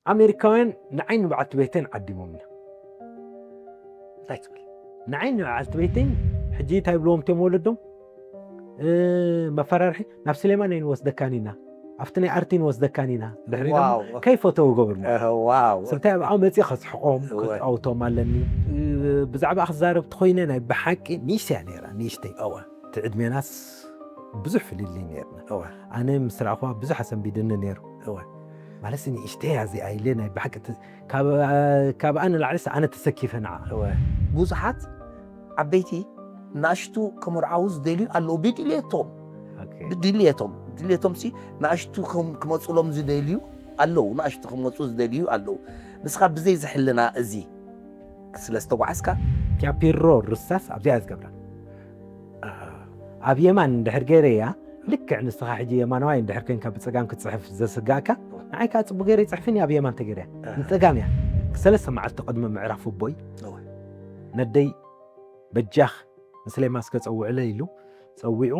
ኣሜሪካውያን ንዓይን ንበዓልቲ ቤተይን ዓዲሞምና። እንታይ ትብል? ንዓይን ንበዓልቲ ቤተይን ሕጂ እንታይ ይብልዎም እቶም ወለዶም? እ፣ መፈራርሒ፣ ናብ ስሌማን ኣይንወስደካን ኢና፣ ኣብቲ ናይ ኣርቲ ንወስደካን ኢና። ድሕሪ ኢሎም ዋው። ከይፈተው ገብርሞ። እህ፣ ዋው። ስለታይ ኣብኣ መፅእ ከስሕቆም እወ። ክፃወቶም ኣለኒ። እ፣ ብዛዕባ ክዛረብ ተኮይነ ናይ ብሓቂ ንእሽተይ እያ ነይራ፣ ንእሽተይ። እወ። እቲ ዕድሜናስ ብዙሕ ፍልልይ ነይርና። እወ። ኣነ ምስ ረኣኹዋ ብዙሕ ኣሰንቢድኒ ነይሩ። እወ። ማለት ንእሽተይ እያ እዚኣ ኢለ ናይ ብሓቂ ተ-፣ ካብ-፣ ካብኣ ንላዕሊስ ኣነ ተሰኪፈ ንዓ። እወ። ብዙሓት ዓበይቲ ናሽቱ ከመርዓዉ ዝደልዩ ኣለዉ ብድልየቶም። ኦኬ። ብድልየቶም። ድልየቶም ሲ ናሽቱ ከም-፣ ክመፁሎም ዝደልዩ ኣለዉ። ናሽቱ ክመፁ ዝደልዩ ኣለዉ። ንስኻ ብዘይ ዝሕልና እዚ ስለ ዝተጓዓዝካ ኪያ ፒሮ ርሳስ ኣብዚኣ እያ ዝገብራ። ኣብ የማን እንድሕር ገይረያ፣ ልክዕ ንስኻ ሕጂ የማናዋይ እንድሕር ኮንካ ብጸጋም ክትጽሕፍ ዘስጋእካ፣ ንዓይ ከኣ ጽቡቕ ገይረ ይጽሕፍን እየ ኣብ የማን ተገይረያ። ንጸጋም እያ። ሰለስተ መዓልቲ ቅድሚ ምዕራፍ ኣቦይ፣ እወ። ነደይ በጃኽ ንስሌማን እስከ ጸውዕለ ኢሉ ጸዊዑ።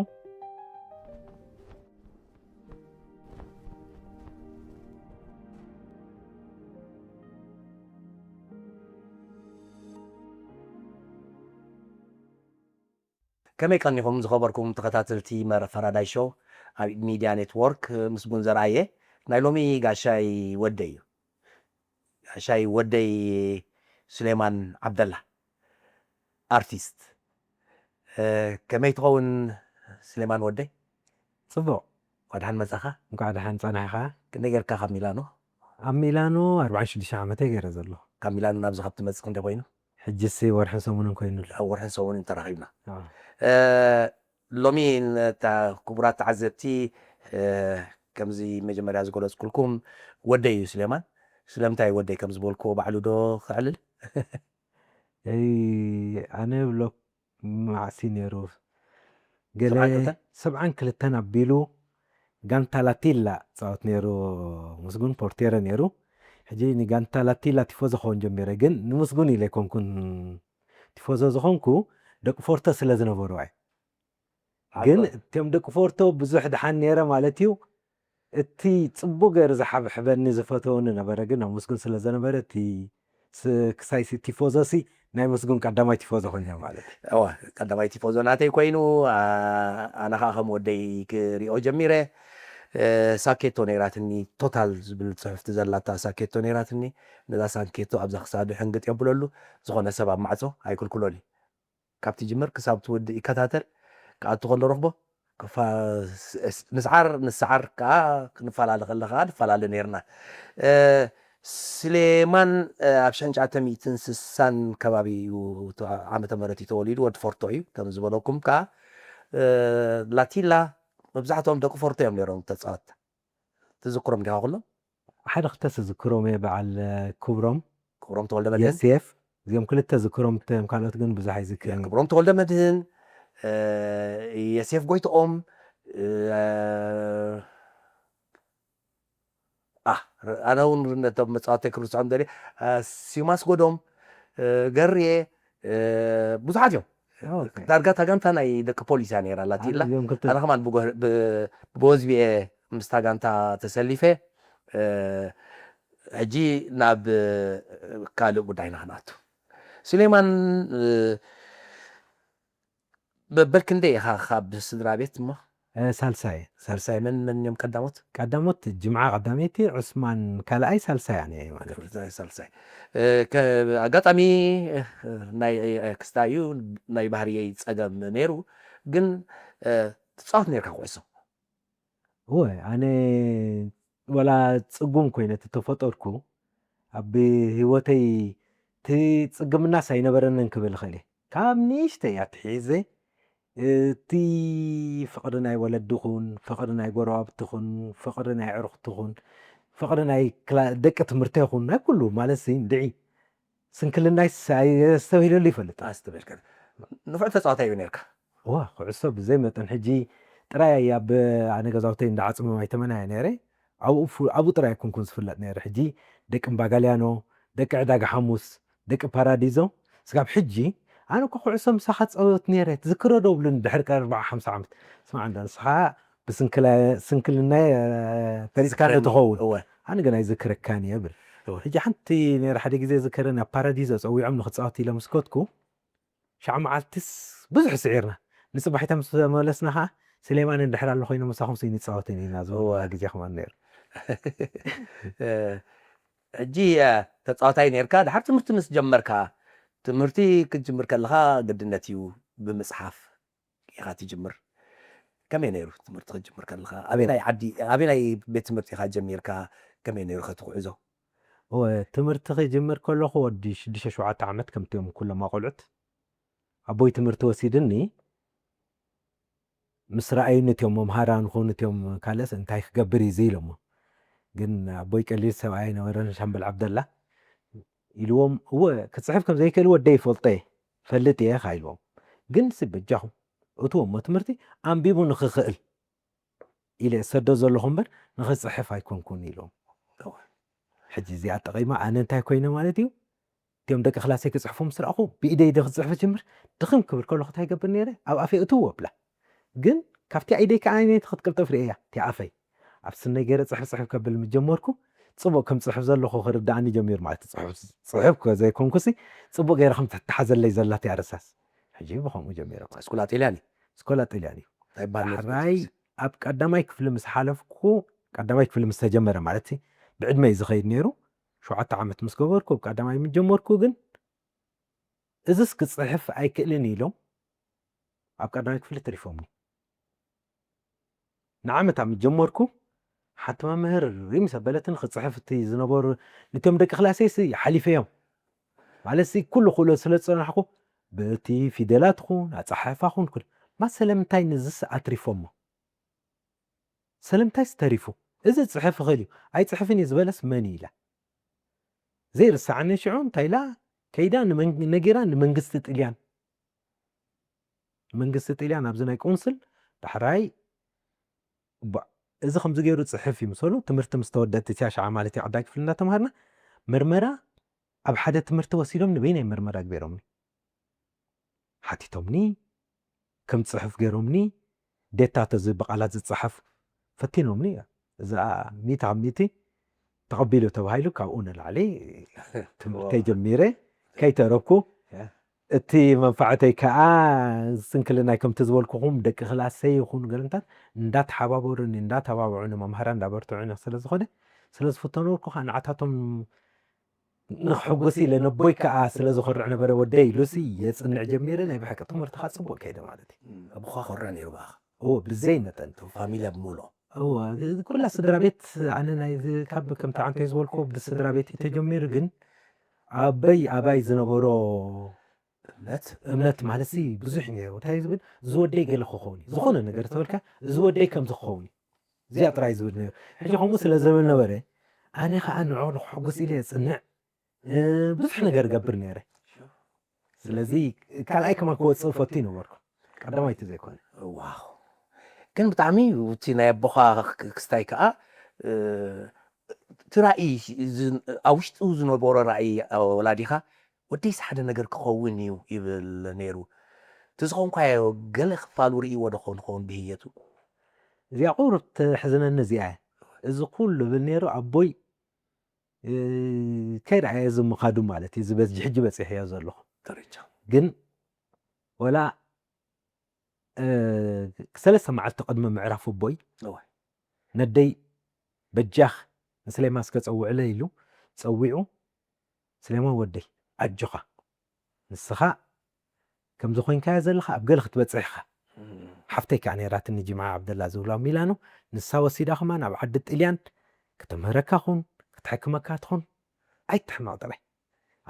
ከመይ ቀኒኹም ዝኸበርኩም ተኸታተልቲ መረ-፣ ፈራዳይ ሾው ኣብ ሚድያ ኔትወርክ? ምስጉን ዘርኣየ ናይ ሎሚ ጋሻይ ወደይ እዩ። ጋሻይ ወደይ ስሌማን ዓብደላ፣ ኣርቲስት። እ፣ ከመይ ትኸውን ስሌማን ወደይ? ጽቡቕ። እንኳዕ ደሓን መጻኻ። እንኳዕ ደሓን ጸናሕኻ። ክንደይ ጌርካ ካብ ሚላኖ? ኣብ ሚላኖ ኣርባዓን ሽዱሽተ ዓመተይ ገይረ ዘለኹ። ካብ ሚላኖ ናብዚ ካብ ትመጽእ ክንደይ ኮይኑ? ሕጅሲ ወርሕን ሰሙንን ኮይኑ ኣሎ። ኣብ ወርሕን ሰሙንን ተራኺብና። ኣዎ። እ፣ ሎሚ ነታ ክቡራት ተዓዘብቲ፣ እ፣ ከምዚ መጀመርያ ዝገለጽኩልኩም ወደይ እዩ ስሌማን። ስለምንታይ ወደይ ከም ዝበልክዎ ባዕሉ ዶ ከዕልል? እይ፣ ኣነ ብሎ መዓሲ ነይሩ። ገለ ሰብዓን ክልተን? ሰብዓን ክልተን ኣቢሉ ጋንታ ላቲላ ጻወት ነይሩ። ምስጉን ፖርቴረ ነይሩ። ሕጂ ንጋንታ ላቲላ ቲፎዞ ክኸውን ጀሚረ፣ ግን ንምስጉን ኢለ ኣይኮንኩን ቲፎዞ ዝኾንኩ፣ ደቂ ፎርቶ ስለ ዝነበሩ ኣይ። ግን ኣቶ- እቶም ደቂ ፎርቶ ብዙሕ ድሓን ነይረ ማለት እዩ። እቲ ጽቡቕ ገይሩ ዝሓብሕበኒ ዝፈተወኒ ነበረ፣ ግን ኣብ ምስጉን ስለ ዘነበረ እቲ ስ-፣ ክሳይ ሲ-፣ ቲፎዞ ሲ ናይ ምስጉን ቀዳማይ ቲፎዞ ኮይነ ማለት እዩ። እወ፣ ቀዳማይ ቲፎዞ ናተይ ኮይኑ፣ ኣ-፣ ኣነ ኸኣ ከም ወደይ ክሪኦ ጀሚረ። እ፣ ሳኬቶ ነይራትኒ፣ ቶታል ዝብል ጽሕፍቲ ዘላታ ሳኬቶ ነይራትኒ። ነዛ ሳኬቶ ኣብዛ ክሳዱ ሕንግጥ የብለሉ፣ ዝኾነ ሰብ ኣብ ማዕጾ ኣይክልክሎን እዩ። ካብ ትጅምር ክሳብ ትውድእ ይከታተል፣ ክኣቱ ከሎ ረኽቦ፣ ክፋ-፣ ስ-፣ ስ-፣ ንስዓር፣ ንስዓር ከኣ ክንፈላለ ከለኻ ንፈላለ ነይርና። እ፣ ስሌማን፣ እ፣ ኣብ ሽሕን ትሽዓተ ሚእትን ስሳን ከባቢ እዩ፣ ተ-፣ ዓመተ ምህረት እዩ ተወሊዱ፣ ወዲ ፎርቶ እዩ፣ ከም ዝበለኩም ከኣ፣ እ፣ ላቲላ መብዛሕትኦም ደቂ ፎርቶ እዮም ነይሮም ተጻወትቲ። ትዝክሮም ዲኻ ኩሎም? ሓደ ክልተ ዝክሮም እየ፣ በዓል፣ እ፣ ክብሮም፣ ክብሮም ተወልደ መድህን? የሴፍ፣ እዚኦም ክልተ ዝክሮም፣ እቶም ካልኦት ግን ብዙሕ ኣይዝክርን። ክብሮም ተወልደ መድህን፣ እ፣ የሴፍ ጎይትኦም፣ እ፣ ኣ፣ ኣነ እውን ነቶም መጻወተይ ክርስዖም ደልየ፣ እ፣ ስዩም ኣስጎዶም፣ እ፣ ገርየ፣ እ፣ ብዙሓት እዮም። ኦኬ። ዳርጋ እታ ጋንታ ናይ ደቂ ፖሊስ እያ ነይራ፣ ላቲላ። ኣነ እዚኦም ክልተ ኣነ ከማን ብጎ-፣ ብ-፣ ብጎዝቢ እየ ምስታ ጋንታ ተሰሊፈ። እ፣ ሕጂ ናብ፣ እ፣ ካልእ ጉዳይና ክንኣቱ። ስሌማን፣ እ፣ በበል ክንደይ ኢኻ ካብ ስድራ ቤት እሞ? እ፣ ሳልሳይ። ሳልሳይ። መን መን እዮም ቀዳሞት? ቀዳሞት ጅምዓ ቀዳመይቲ፣ ዑስማን ካልኣይ፣ ሳልሳይ ኣነ እየ ማለት እዩ። ሳልሳይ፣ ሳልሳይ። እ፣ ከ-፣ ኣጋጣሚ፣ እ፣ ናይ፣ እ፣ ክስታይ እዩ፣ ናይ ባህርየይ ጸገም ነይሩ፣ ግን፣ እ፣ ትጻወት ነይርካ ኩዕሶ? እወ፣ ኣነ ወላ ጽጉም ኮይነ ተተፈጠርኩ፣ ኣብ ህይወተይ እቲ ጽግምናስ ኣይነበረንን ክብል እኽእል እየ። ካብ ንእሽተይ ኣትሒዘ፣ እቲ ፍቕሪ ናይ ወለድኹን፣ ፍቕሪ ናይ ጎረባብትኹን፣ ፍቕሪ ናይ ኣዕሩኽትኹን፣ ፍቕሪ ናይ ክላ-፣ ደቂ ትምህርተይኹን፣ ናይ ኩሉ ማለት ሲ እንድዒ ስንክልናይስ ኣየስተብሂለሉ ይፈልጥ። ኣስተብሂልካ። ንፉዕ ተጻዋታይ እዩ ነርካ። እዋ፣ ኩዕሶ ብዘይ መጠን ሕጂ ጥራይ ኣብ ኣነ ገዛውተይ እንዳ ዓጽሞም ኣይተመናየ ነይረ። ኣብኡ ፉ-፣ ኣብኡ ጥራይ ኣይኮንኩን ዝፍለጥ ነይረ። ሕጂ ደቂ እምባጋልያኖ፣ ደቂ ዕዳጋ ሓሙስ፣ ደቂ ፓራዲዞ፣ ስጋብ ሕጂ ኣነ እኮ ኩዕሶ ምሳኻ ጸወት ነይረ፣ ትዝክሮ ዶ ብሉኒ ድሕሪ ኣርባዓ ሓምሳ ዓመት። ስማዕ እንዳ ንስኻ ብስንክላ-፣ ስንክልና፣ እ፣ ፈሊጥካ ዶ ትኸውን? እወ። ኣነ ግን ኣይዝክረካን እየ ብል። ሕጂ ሓንቲ ነይረ፣ ሓደ ግዜ ዝከረኒ ኣብ ፓራዲዞ ጸዊዖም ንክጻወት ኢለ ምስ ከድኩ፣ ሸዓ መዓልትስ ብዙሕ ስዒርና። ንጽባሒታ ምስ ተመለስና ኸዓ፣ ስሌማን እንድሕር ኣሎ ኮይኑ ምሳኹም ስኒ ጻወትን ኢና ዝበሉና ግዜ ከማን ነይሩ። ሕጂ ተጻዋታይ ነርካ፣ ድሓር ትምህርቲ ምስ ጀመርካ፣ ትምህርቲ ክትጅምር ከለኻ ግድነት እዩ ብምጽሓፍ ኢኻ ትጅምር። ከመይ ነይሩ ትምህርቲ ክትጅምር ከለኻ? ኣበየናይ ዓዲ፣ ኣበየናይ ቤት ትምህርቲ ኢኻ ጀሚርካ? ከመይ ነይሩ ከቲ ጉዕዞ? እወ፣ ትምህርቲ ክጅምር ከለኹ ወዲ ሽዱሽተ ሸውዓተ ዓመት ከምቲኦም ኩሎም ኣቆልዑት ኣቦይ ትምህርቲ ወሲድኒ ምስ ረኣዩኒ እቲኦም መምሃራን ኹን እቲኦም ካልእስ እንታይ ክገብር እዩ ኢሎሞ። ግን ኣቦይ ቀሊል ሰብኣይ ነበረን ሻምበል ዓብደላ ኢልዎም፣ እወ ክጽሕፍ ከም ዘይክእል ወደይ ይፈልጦ እየ፣ ፈልጥ እየ ኢኻ ኢልዎም። ግን ሲ በጃኹም እትዎ እሞ ትምህርቲ ኣንቢቡ ንኽኽእል ኢለ እሰዶ ዘለኹ እምበር ንኽጽሕፍ ኣይኮንኩን ኢሎም። ሕጂ እዚኣ ጠቒማ ኣነ እንታይ ኮይነ ማለት እዩ? እቲኦም ደቂ ክላሰይ ክጽሕፉ ምስ ረኣኹ ብኢደይ ዶ ክጽሕፍ ጅምር ድኽም ክብል ከለኹ እንታይ ይገብር ነይረ? ኣብ ኣፈይ እትዎ ብላ። ግን ካብቲ ኢደይ ከዓ ዓይነይቲ ክትቅልጥፍ ርእያ እቲ ኣፈይ ኣብ ስነይ ገይረ ጽሕፍ ጽሕፍ ከብል ምስ ጀመርኩ ጽቡቕ ከም ጽሕፍ ዘለኹ ክርዳእኒ ጀሚሩ ማለት እዩ። ጽሑፍ ጽሕፍ ዘይኮንኩሲ ጽቡቕ ገይረ ከም ትተሓዘለይ ዘላ እቲኣ ርሳስ ሕጂ ብኸምኡ ጀሚረ ማለት እዩ። ስኩላ ጢልያን እዩ። ስኮላ ጥልያን እዩ። ናይ ባርነት ዳሕራይ ኣብ ቀዳማይ ክፍሊ ምስ ሓለፍኩ ቀዳማይ ክፍሊ ምስ ተጀመረ ማለት እዩ ብዕድመ እዩ ዝኸይድ ነይሩ። ሸውዓተ ዓመት ምስ ገበርኩ ኣብ ቀዳማይ ምስ ጀመርኩ ግን እዝስ ክፅሕፍ ኣይክእልን ኢሎም ኣብ ቀዳማይ ክፍሊ ተሪፎምኒ። ንዓመት ኣብ ምስ ጀመርኩ ሓንቲ መምህር ሪም ሰበለትን ክፅሕፍ እቲ ዝነበሩ ንቶም ደቂ ክላሰይ ሲ ሓሊፈዮም ማለት ሲ ኩሉ ክእሎ ስለ ዝፀናሕኩ በቲ ፊደላት ኹን ኣፀሓሕፋ ኹን ኩል ማ ስለምንታይ ንዝስ ኣትሪፎሞ? ስለምንታይ ዝተሪፉ? እዚ ጽሕፍ እኽእል እዩ ኣይጽሕፍን እዩ ዝበለስ መን እዩ ኢላ ዘይርሳዕኒ ሽዑ እንታይ ኢላ ከይዳ ንመን- ነጊራ ንመንግስቲ ጥልያን መንግስቲ ጥልያን ኣብዚ ናይ ቆንስል ዳሕራይ ባ- እዚ ከምዚ ገይሩ ጽሕፍ ይምሰሉ ትምህርቲ ምስ ተወደት እቲያ ሸዓ ማለት እዩ ዓዳይ ክፍል እንዳተምሃርና ምርመራ ኣብ ሓደ ትምህርቲ ወሲዶም ንበይናይ ምርመራ ግበሮምኒ ሓቲቶምኒ ከም ጽሕፍ ገይሮምኒ ዴታ ተዚ ብቃላት ዝጽሓፍ ፈቲኖምኒ እያ እዛ ሚእቲ ካብ ሚእቲ ተቐቢሉ ተባሂሉ ካብኡ ንላዕሊ ትምህርተይ ጀሚረ ከይተረብኩ እቲ መንፋዕተይ ከዓ ስንክልናይ ከምቲ ዝበልኩኹም ደቂ ክላሰይ ይኹኑ ገለንታት እንዳተሓባበሩኒ እንዳተባብዑኒ መምሃራ እንዳበርትዑኒ ስለዝኾነ ስለዝፍተነልኩ ከዓ ንዓታቶም ንክሕጉስ ኢለ ነቦይ ከዓ ስለዝኾርዕ ነበረ ወደይ ኢሉሲ የፅንዕ ጀሚረ ናይ ብሓቂ ትምህርትካ ፅቡቅ ከይደ ማለት እዩ ኣቦኻ ኮራ ነይሩ ብኣኻ ኦ ብዘይ መጠን ፋሚልያ ብምልኦ እወ ኩላ ስድራ ቤት ኣነ ናይ ካብ ከምቲ ዓንተይ ዝበልኩ ብስድራ ቤት ተጀሚሩ ግን ኣበይ ኣባይ ዝነበሮ እምነት እምነት ማለት ሲ ብዙሕ ነይሩ እንታይ ዝብል እዚ ወደይ ገለ ክኸውን እዩ ዝኾነ ነገር ተበልካ እዚ ወደይ ከምዚ ክኸውን እዩ እዚኣ ጥራይ ዝብል ነይሩ ሕጂ ከምኡ ስለ ዝብል ነበረ ኣነ ከዓ ንዑ ንክሕጉስ ኢለ የፅንዕ ብዙሕ ነገር ገብር ነይረ ስለዚ ካልኣይ ከማ ክወፅእ ፈቱ ነበርኩ ቀዳማይቲ ዘይኮነ ዋው ግን ብጣዕሚ እቲ ናይ ኣቦኻ ክስታይ ከዓ እቲ ራእይ ኣብ ውሽጡ ዝነበሮ ራእይ ወላዲኻ ወደይስ ሓደ ነገር ክኸውን እዩ ይብል ነይሩ እቲ ዝኾንኳዮ ገለ ክፋሉ ርእይዎ ዶ ኸውን ኸውን ብህየቱ እዚኣ ቁሩብ ተሕዝነኒ እዚኣ እዚ ኩሉ ብል ነይሩ ኣቦይ ከይረኣየ እዚ ምኻዱ ማለት እዩ ዝበዝ ሕጂ በፂሕዮ ዘለኹ ደረጃ ግን ወላ ሰለስተ መዓልቲ ቅድሚ ምዕራፍ ኣቦይ እዋይ ነደይ በጃኽ ንስሌማን እስከ ጸውዕለ ኢሉ ጸዊዑ ስሌማን ወደይ ኣጆኻ ንስኻ ከምዚ ኮይንካዮ ዘለኻ ኣብ ገለ ክትበጽሕ ኢኻ ሓፍተይ ከዓ ነይራትኒ ጅምዓ ዓብደላ ዝብላ ሚላኖ ንሳ ወሲዳ ከማን ኣብ ዓዲ ጥልያን ክትምህረካ ኹን ክትሕክመካ ትኹን ኣይትሕመቕ ጥራይ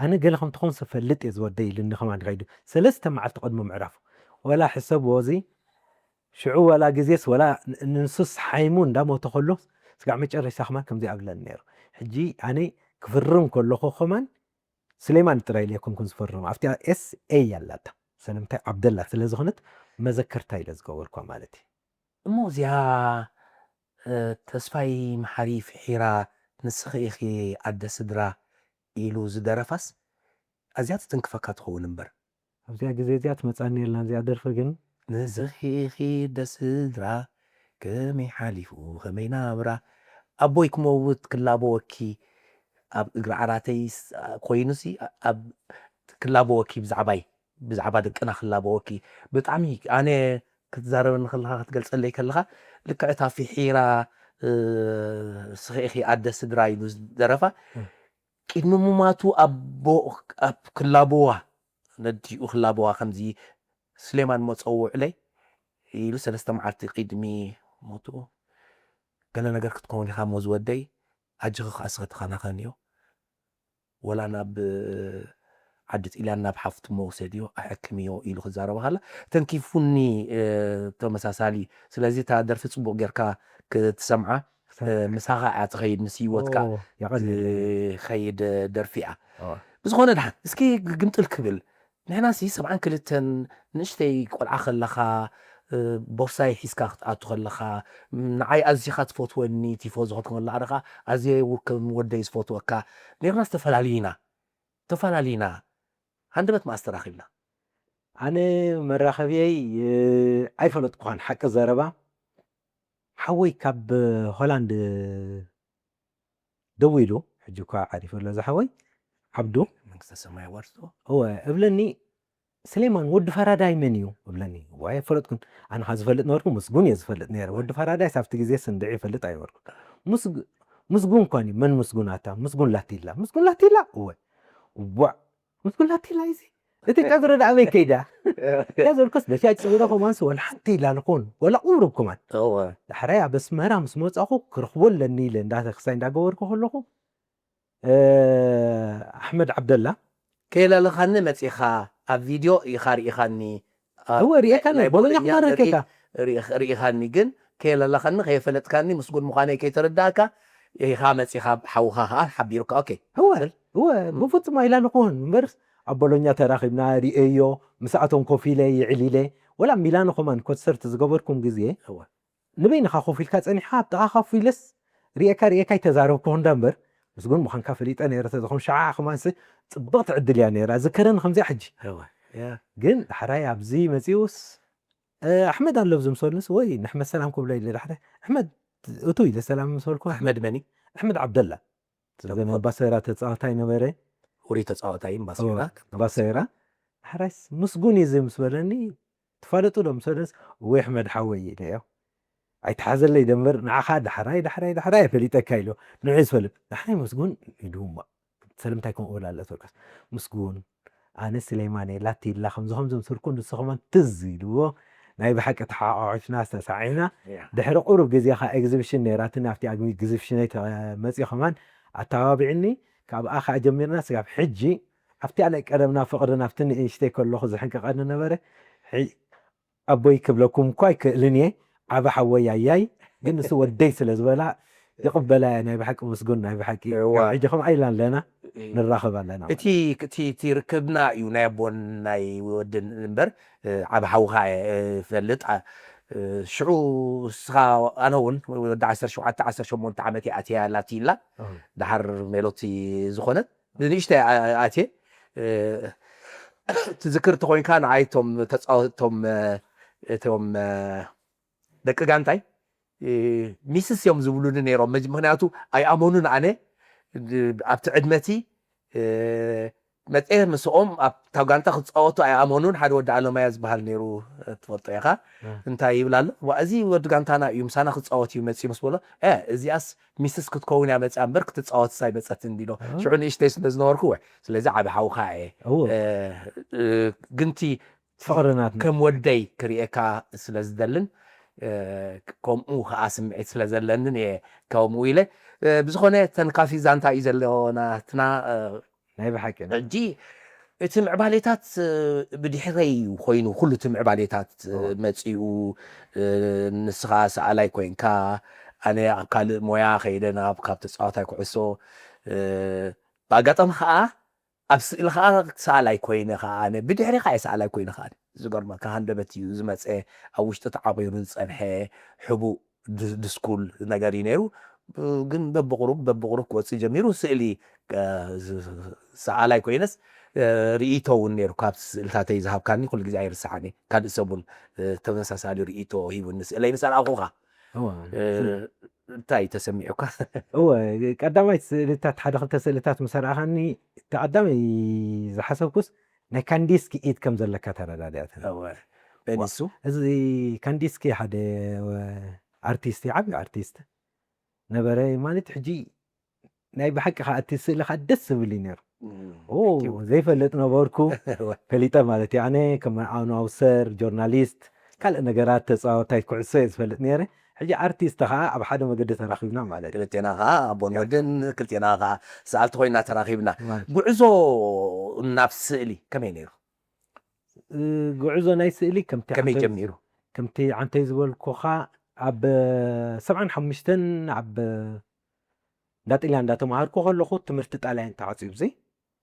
ኣነ ገለ ከም ትኾን ዝፈልጥ እየ ዝወደይ ኢሉኒ ከማን ከይዱ ሰለስተ መዓልቲ ቅድሚ ምዕራፉ ወላ ሕሰብዎ እዚ ሽዑ ወላ ግዜስ ወላ ንሱስ ሓይሙ እንዳሞተ ከሎ ስጋዕ መጨረሻ ከማን ከምዚ ኣብለኒ ነይሩ ሕጂ ኣነ ክፍርም ከለኹ ከማን ስሌማን ጥራይ ኢለ ኣይኮንኩን ዝፈርም ኣብቲ ኤስ ኤ ኣላታ ሰለምታይ ዓብደላ ስለ ዝኾነት መዘከርታ ኢለ ዝገበርኳ ማለት እዩ እሞ እዚኣ ተስፋይ መሓሪ ፍሒራ ንስኺ ኢኺ ኣደ ስድራ ኢሉ ዝደረፋስ ኣዝያ ትትንክፈካ ትኸውን እምበር ኣብዚኣ ግዜ እዚኣ ትመፃኒ የላን እዚኣ ደርፊ ግን ንስኺ ኢኺ ኣደ ስድራ ከመይ ሓሊፉ ከመይ ናብራ ኣቦይ ክመውት ክላበወኪ ኣብ እግሪ ዓራተይ ኮይኑሲ ኣብ ክላበወኪ ብዛዕባይ ብዛዕባ ደቅና ክላበወኪ ብጣዕሚ ኣነ ክትዛረበኒ ከለኻ ክትገልፀለይ ከለኻ ልክዕታ ፍሒራ ስኺ ኢኺ ኣደ ስድራ ኢሉ ደረፋ ቅድሚ ምማቱ ኣቦ ኣብ ክላበዋ ነዲኡ ክላበዋ ከምዚ ስሌማን ሞ ፀውዕለይ ኢሉ ሰለስተ መዓልቲ ቅድሚ ሞቱ ገለ ነገር ክትከውን ኢኻ ሞ ዝወደይ ኣጅኺ ከዓ ስኸ ተኸናኸንዮ ወላ ናብ ዓዲ ጥልያን ናብ ሓፍቱ መውሰድዮ ኣሕክምዮ ኢሉ ክዛረባ ከላ ተንኪፉኒ ተመሳሳሊ ስለዚ እታ ደርፊ ፅቡቅ ጌርካ ክትሰምዓ ምሳኻ እያ ትኸይድ ምስ ህይወትካ ትኸይድ ደርፊ እያ ብዝኾነ ድሓን እስኪ ግምጥል ክብል ንሕና ሲ ሰብዓን ክልተን ንእሽተይ ቆልዓ ከለኻ ቦርሳይ ሒዝካ ክትኣቱ ከለኻ ንዓይ ኣዚኻ ትፈትወኒ ቲፎዞ ክትኮን ኣለኻ ኣዝየ ከም ወደይ ዝፈትወካ ኔርና ዝተፈላለዩ ኢና ተፈላለዩና ሃንደበት መኣስ ተራኺብና ኣነ መራኸብየይ ኣይፈለጥኩኻን ሓቂ ዘረባ ሓወይ ካብ ሆላንድ ደዊሉ ሕጂ እኳ ዓሪፉ ኣሎ ዝሓወይ ዓብዱ መንግስተ ሰማይ ዋርሶ እወ እብለኒ ስሌማን ወዲ ፈራዳይ መን እዩ እብለኒ ዋይ ፈለጥኩን ኣነ ካ ዝፈልጥ ነበርኩ ምስጉን እየ ዝፈልጥ ነረ ወዲ ፈራዳይ ሳብቲ ግዜ ስንድዒ ይፈልጥ ኣይነበርኩ ምስጉን ኮን መን ምስጉን ኣታ ምስጉን ላቲላ ምስጉን ላቲላ እወ ዋዕ ምስጉን ላቲላ ይዚ እቲ ጨጉሪ ዳ ኣበይ ከይዳ እያ ዘልኮስ በሻጭ ጽጉረ ኮማንስ ወላ ሓንቲ ኢላ ንኾን ወላ ቁሩብ ኮማን ዳሕራይ ኣብ ኣስመራ ምስ መጻኹ ክረኽቦ ኣለኒ ኢለ እንዳ ክሳይ እንዳገበርኩ ከለኹ ኣሕመድ ዓብደላ ከየለለኻኒ መጺኻ ኣብ ቪድዮ ኢኻ ርኢኻኒ እወ ርኢኻኒ ቦሎኛ ክማረከካ ርኢኻኒ ግን ከየለለኻኒ ከየፈለጥካኒ ምስጉን ምዃነይ ከይተረዳእካ ኢኻ መጺኻ ሓውኻ ከዓ ሓቢሩካ ኦኬ እወ እወ ብፍጹም ኣይላለኹን እምበርስ ኣብ ቦሎኛ ተራኺብና ሪኤዮ ምስኣቶም ኮፍ ኢለ ይዕሊለ ወላ ሚላኖ ከማን ኮንሰርት ዝገበርኩም ግዜ ንበይንኻ ኮፍ ኢልካ ጸኒሕካ ኣብ ጥቓ ኮፍ ኢለስ ሪኤካ ሪኤካ ኣይተዛረብኩ እንዳ እምበር ምስጉን ምዃንካ ፈሊጠ ነይረ ተዝኾን ሸዓ ከማንስ ጽብቕቲ ዕድል እያ ነይራ ዝከረኒ ከምዚኣ ሕጂ ግን ዳሕራይ ኣብዚ መጺኡስ ኣሕመድ ኣሎ ኣብዚ ምሰሉስ ወይ ንሕመድ ሰላም ክብሎ ኢለ ዳሕራይ ኣሕመድ እቱ ኢለ ሰላም ምሰልኩ ኣሕመድ መኒ ኣሕመድ ዓብደላ ባሰራ ተፃወታይ ነበረ ውሪ ተፃወታይ ባሰራ ባሰራ ሕራይስ ምስጉን እዩ ምስ በለኒ ትፋለጡ ዶ ምስ በለንስ ወይ ኣሕመድ ሓወይ ኢለዮ ኣይተሓዘለይ ደምበር ንዓኻ ዳሕራይ ዳሕራይ ዳሕራይ ፈሊጠካ ኢሎ ንዑ ዝፈልጥ ዳሕራይ ምስጉን ኢሉ እሞ ስለምንታይ ከምኡ እብላለቶ ኢልካስ ምስጉን ኣነ ስሌማን እየ ላቲ ኢላ ከምዚ ከምዚ ምስ በልኩ ንሱ ከማን ትዝ ኢልዎ ናይ ብሓቂ ተሓቋቒፍና ዝተሳዒና ድሕሪ ቁሩብ ግዜ ከዓ ኤግዚብሽን ነይራትኒ ኣብቲ ኤግዚብሽነይ መፅኡ ከማን ኣተባቢዕኒ ካብኣ ከዓ ጀሚርና ስጋብ ሕጂ ኣብቲኣ ናይ ቀደምና ፍቕሪ ናብቲ ንእሽተይ ከለኹ ዝሕንቅቐኒ ነበረ ኣቦይ ክብለኩም እኳ ኣይክእልን እየ ዓቢ ሓወይ ኣያይ ግን ንሱ ወደይ ስለ ዝበላ ይቕበላ እየ ናይ ብሓቂ ምስጉን ናይ ብሓቂ ሕጂ ከምኣ ኢልና ኣለና ንራኸብ ኣለና እቲ እቲ እቲ ርክብና እዩ ናይ ኣቦን ናይ ወድን እምበር ዓቢ ሓውኻ እየ ፈልጥ ሽዑ እስኻ ኣነ እውን ወዲ ዓሰርተ ሸውዓተ ዓሰርተ ሸሞንተ ዓመት እየ ኣትያ ላቲላ ድሓር ሜሎቲ ዝኾነት ንንእሽተይ ኣትየ ትዝክር ተኾይንካ ንዓይ እቶም ተፃወቶም እቶም ደቂ ጋንታይ ሚስስ እዮም ዝብሉኒ ነይሮም ምክንያቱ ኣይኣመኑን ኣነ ኣብቲ ዕድመቲ መፀ ምስኦም ኣብታ ጋንታ ክፃወቱ ኣይኣመኑን ሓደ ወዲ ኣለማያ ዝበሃል ነይሩ ትፈልጦ ኢኻ እንታይ ይብል ኣሎ እዚ ወዲ ጋንታና እዩ ምሳና ክፃወት እዩ መፂ ምስ በሎ እዚኣስ ሚስስ ክትከውን እያ መፅያ እምበር ክትፃወትስ ኣይመፀትን እንዲሎ ሽዑ ንእሽተይ ስለ ዝነበርኩ ወ ስለዚ ዓብ ሓውካ እየ እዎ። እ፣ እ፣ ግንቲ ፍቕሪ ናትና ከም ወደይ ክርእየካ ስለ ዝደልን እ፣ ከምኡ ከዓ ስምዒት ስለ ዘለንን እየ ከምኡ ኢለ እ፣ ብዝኾነ ተንካፊ ዛንታ እዩ ዘሎ ናትና እ፣ ናይ ብሓቂ ሕጂ እቲ ምዕባሌታት ብድሕረይ እዩ ኮይኑ ኩሉ እቲ ምዕባሌታት መፂኡ ንስኻ ሰኣላይ ኮይንካ ኣነ ኣብ ካልእ ሞያ ከይደ ናብ ካብ ተፃዋታይ ኩዕሶ ብኣጋጣሚ ከዓ ኣብ ስእሊ ከዓ ሰኣላይ ኮይነ ከዓ ኣነ ብድሕሪ ከዓ ሰኣላይ ኮይነ ከዓ ዝገርመካ ሃንደበት እዩ ዝመፀ ኣብ ውሽጢ ተዓቂሩ ዝፀንሐ ሕቡእ ድስኩል ነገር እዩ ነይሩ ግን በብቁሩብ በብቁሩብ ክወፅእ ጀሚሩ ስእሊ ሰኣላይ ኮይነስ ርእይቶ እውን ነይሩ ካብቲ ስእልታተይ ዝሃብካኒ ኩሉ ግዜ ኣይርስሓኒ ካልእ ሰብ እውን ተመሳሳሊ ርእይቶ ሂቡኒ ስእለይ ምስ ኣርኣኹኻ እንታይ ተሰሚዑካ? እወ፣ ቀዳማይ ስእልታት፣ ሓደ ክልተ ስእልታት ምስ ኣርኣኻኒ፣ እቲ ቀዳማይ ዝሓሰብኩስ ናይ ካንዲስኪ ኢድ ከም ዘለካ ተረዳድኣትኒ። እወ። መን እሱ? እዚ ካንዲስኪ ሓደ ኣርቲስት፣ ዓቢ ኣርቲስት ነበረ ማለት። ሕጂ ናይ ብሓቂ ከኣ እቲ ስእሊ ከኣ ደስ ዝብል እዩ ነይሩ። ኦ፣ ዘይፈልጥ ነበርኩ። ፈሊጠ ማለት እዩ። ኣነ ከም ኣናውንሰር፣ ጆርናሊስት፣ ካልእ ነገራት፣ ተጻዋታይ ኩዕሶ እየ ዝፈልጥ ነይረ። ሕጂ ኣርቲስት ከኣ ኣብ ሓደ መገዲ ተራኺብና ማለት እዩ። ክልቴና ከዓ ኣቦን ወድን፣ ክልቴና ከዓ ሰኣልቲ ኮይና ተራኺብና። ማለት ጉዕዞ ናብ ስእሊ ከመይ ነይሩ? እ፣ ጉዕዞ ናይ ስእሊ ከምቲ ከመይ ዓንተ- ጀሚሩ? ከምቲ ዓንተይ ዝበልኩኻ ኣብ ሰብዓን ሓሙሽተን ኣብ እንዳ ጥልያን እንዳተማሃርኩ ከለኹ ትምህርቲ ጣልያን ተዓፅዩ። እዚ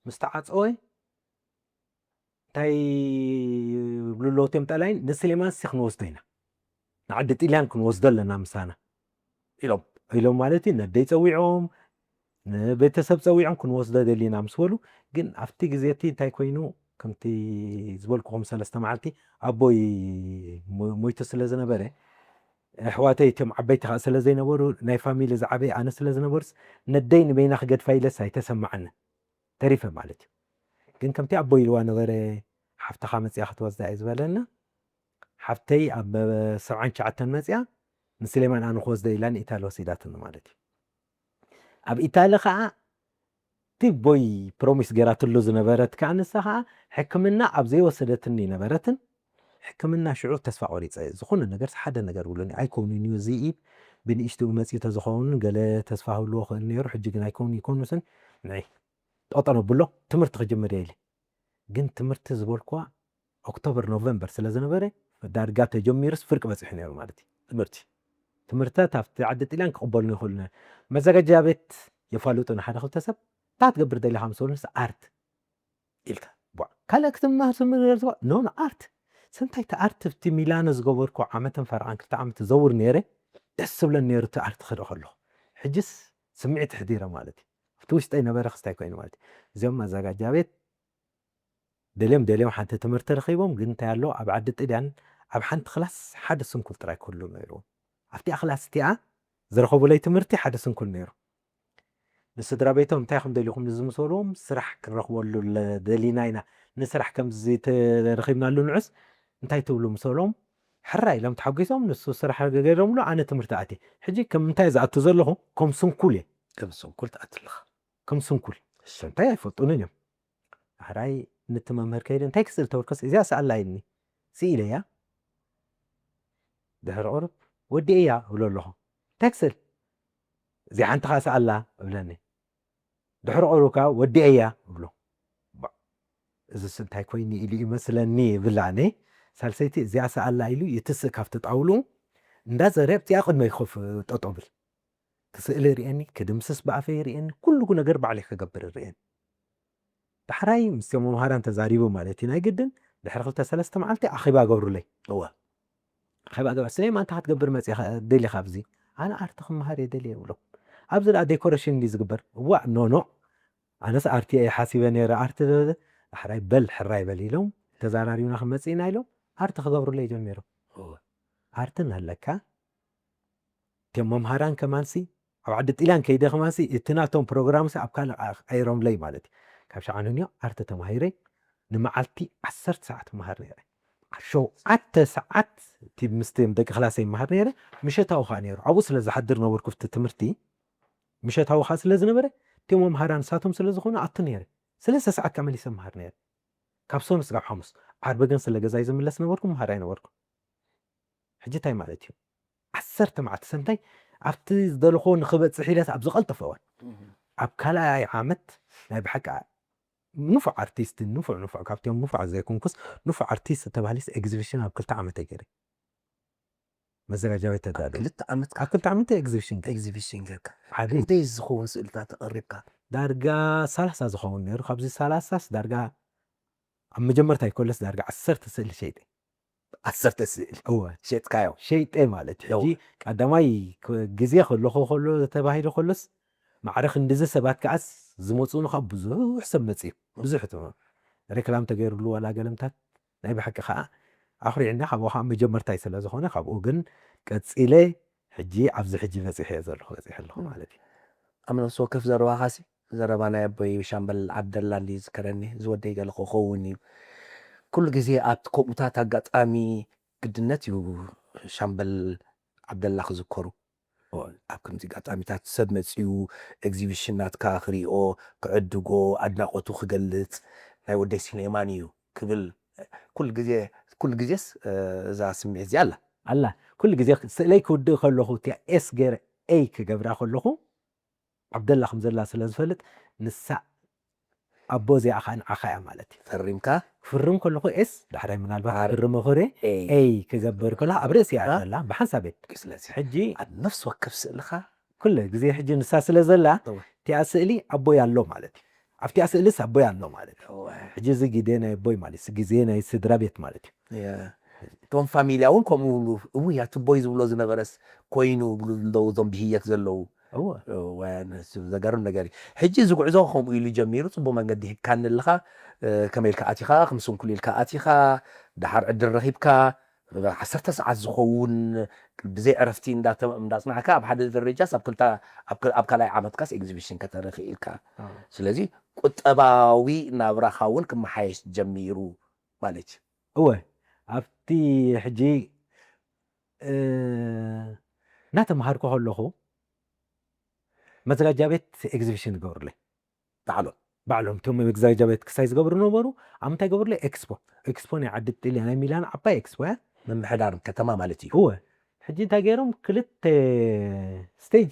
ምስ ተዓፀወ እንታይ ይብሉ ኣለዉ እቶም ጣልያን? ንስሌማንሲ ክንወስዶ ኢና፣ ንዓዲ ጥልያን ክንወስዶ ኣለና ምሳና ኢሎም። ኢሎም ማለት እዩ። ነደይ ፀዊዖም፣ ንቤተሰብ ፀዊዖም ክንወስዶ ደሊና ምስ በሉ፣ ግን ኣብቲ ግዜ እቲ እንታይ ኮይኑ፣ ከምቲ ዝበልኩኹም ሰለስተ መዓልቲ ኣቦይ ሞ- ሞይቱ ስለ ዝነበረ፣ ኣሕዋተይ እቶም ዓበይቲ ከዓ ስለ ዘይነበሩ፣ ናይ ፋሚሊ ዝዓበየ ኣነ ስለ ዝነበርስ፣ ነደይ ንበይና ክገድፋ ኢለስ ኣይተሰማዓንን፣ ተሪፈ ማለት እዩ። ግን ከምቲ ኣቦይ ኢልዋ ነበረ፣ ሓፍትኻ መፅያ ክትወስዳ እየ ዝበለና። ሓፍተይ ኣብ ሰብዓን ትሽዓተን መፅያ፣ ንስሌማን ኣነ ክወስዶ ኢላ ንኢታሊ ወሲዳትኒ ማለት እዩ። ኣብ ኢታሊ ከዓ እቲ ቦይ ፕሮሚስ ገይራትሉ ዝነበረት ከዓ፣ ንሳ ከዓ ሕክምና ኣብ ዘይወሰደትኒ ነበረትን፣ ሕክምና ሽዑ ተስፋ ቆሪፀ። ዝኾነ ነገር ሓደ ነገር ብሉኒ ኣይከውንን እዩ፣ እዚ ኢድ ብንእሽትኡ መፅዩ ተዝኸውን ገለ ተስፋ ህልዎ ክእል ነይሩ። ሕጂ ግን ኣይከውን ይኮኑስን፣ ንዒ ጠጠ ነብሎ፣ ትምህርቲ ክጅምር እየ ኢለ። ግን ትምህርቲ ዝበልኩዋ ኦክቶበር ኖቨምበር ስለ ዝነበረ፣ ዳርጋ ተጀሚሩስ ፍርቂ በፂሑ ነይሩ ማለት እዩ። ትምህርቲ ትምህርታት ኣብቲ ዓዲ ጥልያን ክቕበሉኒ ይኽእሉ ነይሩ። መዘጋጃ ቤት የፋልጡኒ ሓደ ክልተ ሰብ፣ እንታይ ትገብር ደሊኻ ምስ በሉንስ፣ ኣርት ኢልካ። ቧዕ፣ ካልእ ክትምሃር ትምህር ኖ ኖ ኣርት። ሰንታይ እቲ ኣርት ኣብቲ ሚላኖ ዝገበርኩ ዓመትን ፈረቓን ክልተ ዓመት ዘውር ነይረ፣ ደስ ዝብለን ነይሩ እቲ ኣርት ክርኢ ከለኹ። ሕጅስ ስምዒት ሕዲረ ማለት እዩ። ኣብቲ ውሽጠይ ነበረ ክስታይ ኮይኑ ማለት እዩ። እዚኦም መዘጋጃ ቤት ደልዮም ደልዮም ሓንቲ ትምህርቲ ረኺቦም፣ ግን እንታይ ኣሎ፣ ኣብ ዓዲ ጥልያን ኣብ ሓንቲ ክላስ ሓደ ስንኩል ጥራይ ክህሉ ነይርዎ። ኣብቲኣ ክላስ እቲኣ ዝረኸቡለይ ትምህርቲ ሓደ ስንኩል ነይሩ። ንስድራ ቤቶም እንታይ ኢኹም ደሊኹም ንዚ ምስ በልዎም፣ ስራሕ ክንረኽበሉ ለ- ደሊና ኢና፣ ንስራሕ ከምዚ ተረኺብናሉ ንዑስ እንታይ ትብሉ ምስ በልዎም፣ ሕራ ኢሎም ተሓጒሶም፣ ንሱ ስራሕ ገይሮምሉ፣ ኣነ ትምህርቲ ኣትየ። ሕጂ ከም እንታይ ዝኣቱ ዘለኹ፣ ከም ስንኩል እየ። ከም ስንኩል ትኣቱ ኣለኻ። ከም ስንኩል እንታይ ኣይፈልጡንን እዮም። ሕራይ ንቲ መምህር ከይደ እንታይ ክስእል ተበልከስ፣ እዚኣ ሰኣላ ኢልኒ፣ ስኢለያ። ድሕሪ ቁሩብ ወዲኤያ እብሎ ኣለኹ። እንታይ ክስእል? እዚኣ ሓንቲ ኸዓ ሰኣላ እብለኒ። ድሕሪ ቁሩብ ከዓ ወዲኤያ እብሎ። ባ- እዚስ እንታይ ኮይኑ ኢሉ ይመስለኒ ይብል ኣነ። ሳልሰይቲ እዚኣ ሰኣላ ኢሉ ይትስእ ካብቲ ጣውሉ፣ እንዳዘረ ኣብዚኣ ቅድመይ ኮፍ ጠጠው ብል። ክስእል ይርእየኒ፣ ክድምስስ ብኣፈይ ይርእየኒ፣ ኩሉ ነገር ባዕለይ ክገብር ይርእየኒ። ዳሕራይ ምስቶም መምሃራን ተዛሪቡ ማለት እዩ፣ ናይ ግድን ድሕሪ ክልተ ሰለስተ መዓልቲ ኣኼባ ገብሩለይ። እወ። ኣኼባ ገበር፣ "ስሌማን፣ እንታይ ክትገብር መፂኻ ደሊኻ ኣብዚ?" "ኣነ ኣርቲ ክመሃር እየ ደልየ" ይብሎም። "ኣብዚ ደኣ ዴኮሬሽን እንዲ ዝግበር?" "እዋእ፣ ኖ ኖ፣ ኣነስ ኣርቲ እየ ሓሲበ ነይረ፣ ኣርቲ ዶ-" "ዳሕራይ በል፣ ሕራይ በል" ኢሎም ተዛራሪብና ክንመፅእ ኢና ኢሎም ኣርቲ ክገብሩለይ ጀሚሮም። እወ። ኣርቲ እናሃለካ እቶም መምሃራን ከማንሲ ኣብ ዓዲ ጥልያን ከይደ ከማንሲ እቲ ናቶም ፕሮግራምሲ ኣብ ካልእ ኣ- ቀይሮምለይ ማለት እዩ። ካብ ሸዓን ንዮ ኣርቲ ተማሂረ ንመዓልቲ ዓሰርተ ሰዓት መሃር ነይረ። ሸውዓተ ሰዓት እቲ ምስቲ ደቂ ክላሰይ መሃር ነይረ። ምሸታዊ ከዓ ነይሩ። ኣብኡ ስለ ዝሓድር ነበርኩ ኣብቲ ትምህርቲ፣ ምሸታዊ ከዓ ስለ ዝነበረ እቶም መምሃራን ንሳቶም ስለ ዝኾኑ ኣቱ ነይረ። ሰለስተ ሰዓት ከዓ መሊሰ መሃር ነይረ። ካብ ሰኑስ ካብ ሓሙስ። ዓርቢ ግን ስለ ገዛይ ዝምለስ ነበርኩ፣ መሃር ኣይነበርኩ። ሕጂ እንታይ ማለት እዩ? ዓሰርተ መዓልቲ ሰንታይ ኣብቲ ዝደለኹዎ ንኽበፅሕ ኢለስ ኣብ ዝቐልጠፈ እዋን። ኣብ ካልኣይ ዓመት ናይ ብሓቂ ንፉዕ ኣርቲስት፣ ንፉዕ፣ ንፉዕ፣ ካብቲኦም ንፉዓት ዘይኮንኩስ፣ ንፉዕ ኣርቲስት ተባሂለስ ኤግዚቢሽን ኣብ ክልተ ዓመት ገይረ። መዘጋጃ ቤት ተዳሉ። ክልተ ዓመት ኣብ ክልተ ዓመት ኤግዚቢሽን ገይረ። ኤግዚቢሽን ጌርካ። ዓቢ። ክንደይ ዝኸውን ስእልታት ኣቕሪብካ? ዳርጋ ሰላሳ ዝኸውን ነይሩ። ካብዚ ሰላሳስ ዳርጋ ኣብ መጀመርታ ይኮለስ ዳርጋ ዓሰርተ ስእሊ ሸይጠ። ዓሰርተ ስእሊ እወ። ሸጥካዮ? ሸይጠ ማለት እዩ። እወ። ሕጂ ቀዳማይ ክ- ግዜ ከለኹ ከሎ ተባሂሉ ከሎስ ማዕረ ክንድዚ ሰባት ከዓስ ዝመፁኒ ካብ ብዙሕ ሰብ መፅዩ። ብዙሕ እቲ ሬክላም ተገይሩሉ ዋላ ገለምታት ናይ ብሓቂ ከዓ ኣኹሪዕና ካብኡ ከዓ መጀመርታይ ስለ ዝኾነ ካብኡ ግን ቀፂለ ሕጂ ኣብዚ ሕጂ በፂሐ ዘለኹ በፂሐ ኣለኹ ማለት እዩ። ኣብ ነፍሲ ወከፍ ዘረባኻሲ ዘረባ ናይ ኣቦይ ሻምበል ዓብደላ እንዲ ዝከረኒ ዝወደይ ገለ ክኸውን እዩ። ኩሉ ግዜ ኣብቲ ከምኡታት ኣጋጣሚ ግድነት እዩ ሻምበል ዓብደላ ክዝከሩ። ኣብ ከምዚ ኣጋጣሚታት ሰብ መፂኡ ኤግዚቢሽን ናትካ ክሪኦ ክዕድጎ ኣድናቆቱ ክገልፅ ናይ ወደይ ሲሌማን እዩ ክብል ኩሉ ግዜ ኩሉ ግዜስ እዛ ስምዒት እዚኣ ኣላ ኣላ። ኩሉ ግዜ ስእለይ ክውድእ ከለኹ እቲኣ ኤስ ገይረ ኤይ ክገብራ ከለኹ ዓብደላ ከም ዘላ ስለ ዝፈልጥ ንሳ ኣቦ እዚኣ ከዓ ንዓኻ እያ ማለት እዩ። ፈሪምካ ክፍርም ከለኹ ኤስ ዳሕራይ ምናልባት ክፍርም ኽእለ ኤይ ክገብር ከለኹ ኣብ ርእሲ እያ ዘላ ብሓንሳብ እየ። ስለዚ ሕጂ ኣብ ነፍሲ ወከፍ ስእልኻ ኩለ ግዜ ሕጂ ንሳ ስለ ዘላ እቲኣ ስእሊ ኣቦይ ኣሎ ማለት እዩ። ኣብቲኣ ስእልስ ኣቦይ ኣሎ ማለት እዩ። ሕጂ እዚ ግዜ ናይ ኣቦይ ማለት እዩ። ግዜ ናይ ስድራ ቤት ማለት እዩ። እቶም ፋሚልያ እውን ከምኡ ይብሉ። እውይ ኣቲ ኣቦይ ዝብሎ ዝነበረስ ኮይኑ ይብሉ ኣለዉ እዞም ብህየት ዘለዉ። እወ። እወ፣ ንሱ ዘገርም ነገር እዩ። ሕጂ እዚ ጉዕዞ ከምኡ ኢሉ ጀሚሩ፣ ጽቡቕ መንገዲ ሂብካኒ ኣለኻ። እ፣ ከመይ ኢልካ ኣቲኻ፣ ከም ስንኩል ኢልካ ኣቲኻ፣ ደሓር ዕድል ረኺብካ፣ ዓሰርተ ሰዓት ዝኸውን ብዘይ ዕረፍቲ እንዳተ-፣ እንዳጽናሕካ፣ ኣብ ሓደ ደረጃስ ኣብ ክልተ፣ ኣብ ክል-፣ ኣብ ካልኣይ ዓመትካስ ኤግዚቢሽን ከተርኢ ኢልካ። ኣዎ። ስለዚ ቁጠባዊ ናብራኻ እውን ክመሓየሽ ጀሚሩ ማለት እዩ። እወ፣ ኣብቲ ሕጂ፣ እ፣ እናተምሃርኩ ከለኹ፣ መዘጋጃ ቤት ኤግዚቢሽን ይገብሩለይ። ባዕሎም? ባዕሎም፣ እቶም መዘጋጃ ቤት ክሳይ ዝገብሩ ነበሩ። ኣብ ምንታይ ይገብሩለይ? ኤክስፖ። ኤክስፖ ናይ ዓዲ ጥልያን፣ ናይ ሚላን ዓባይ ኤክስፖ እያ። ምምሕዳር ከተማ ማለት እዩ። እወ። ሕጂ እንታይ ገይሮም? ክልተ ስቴጅ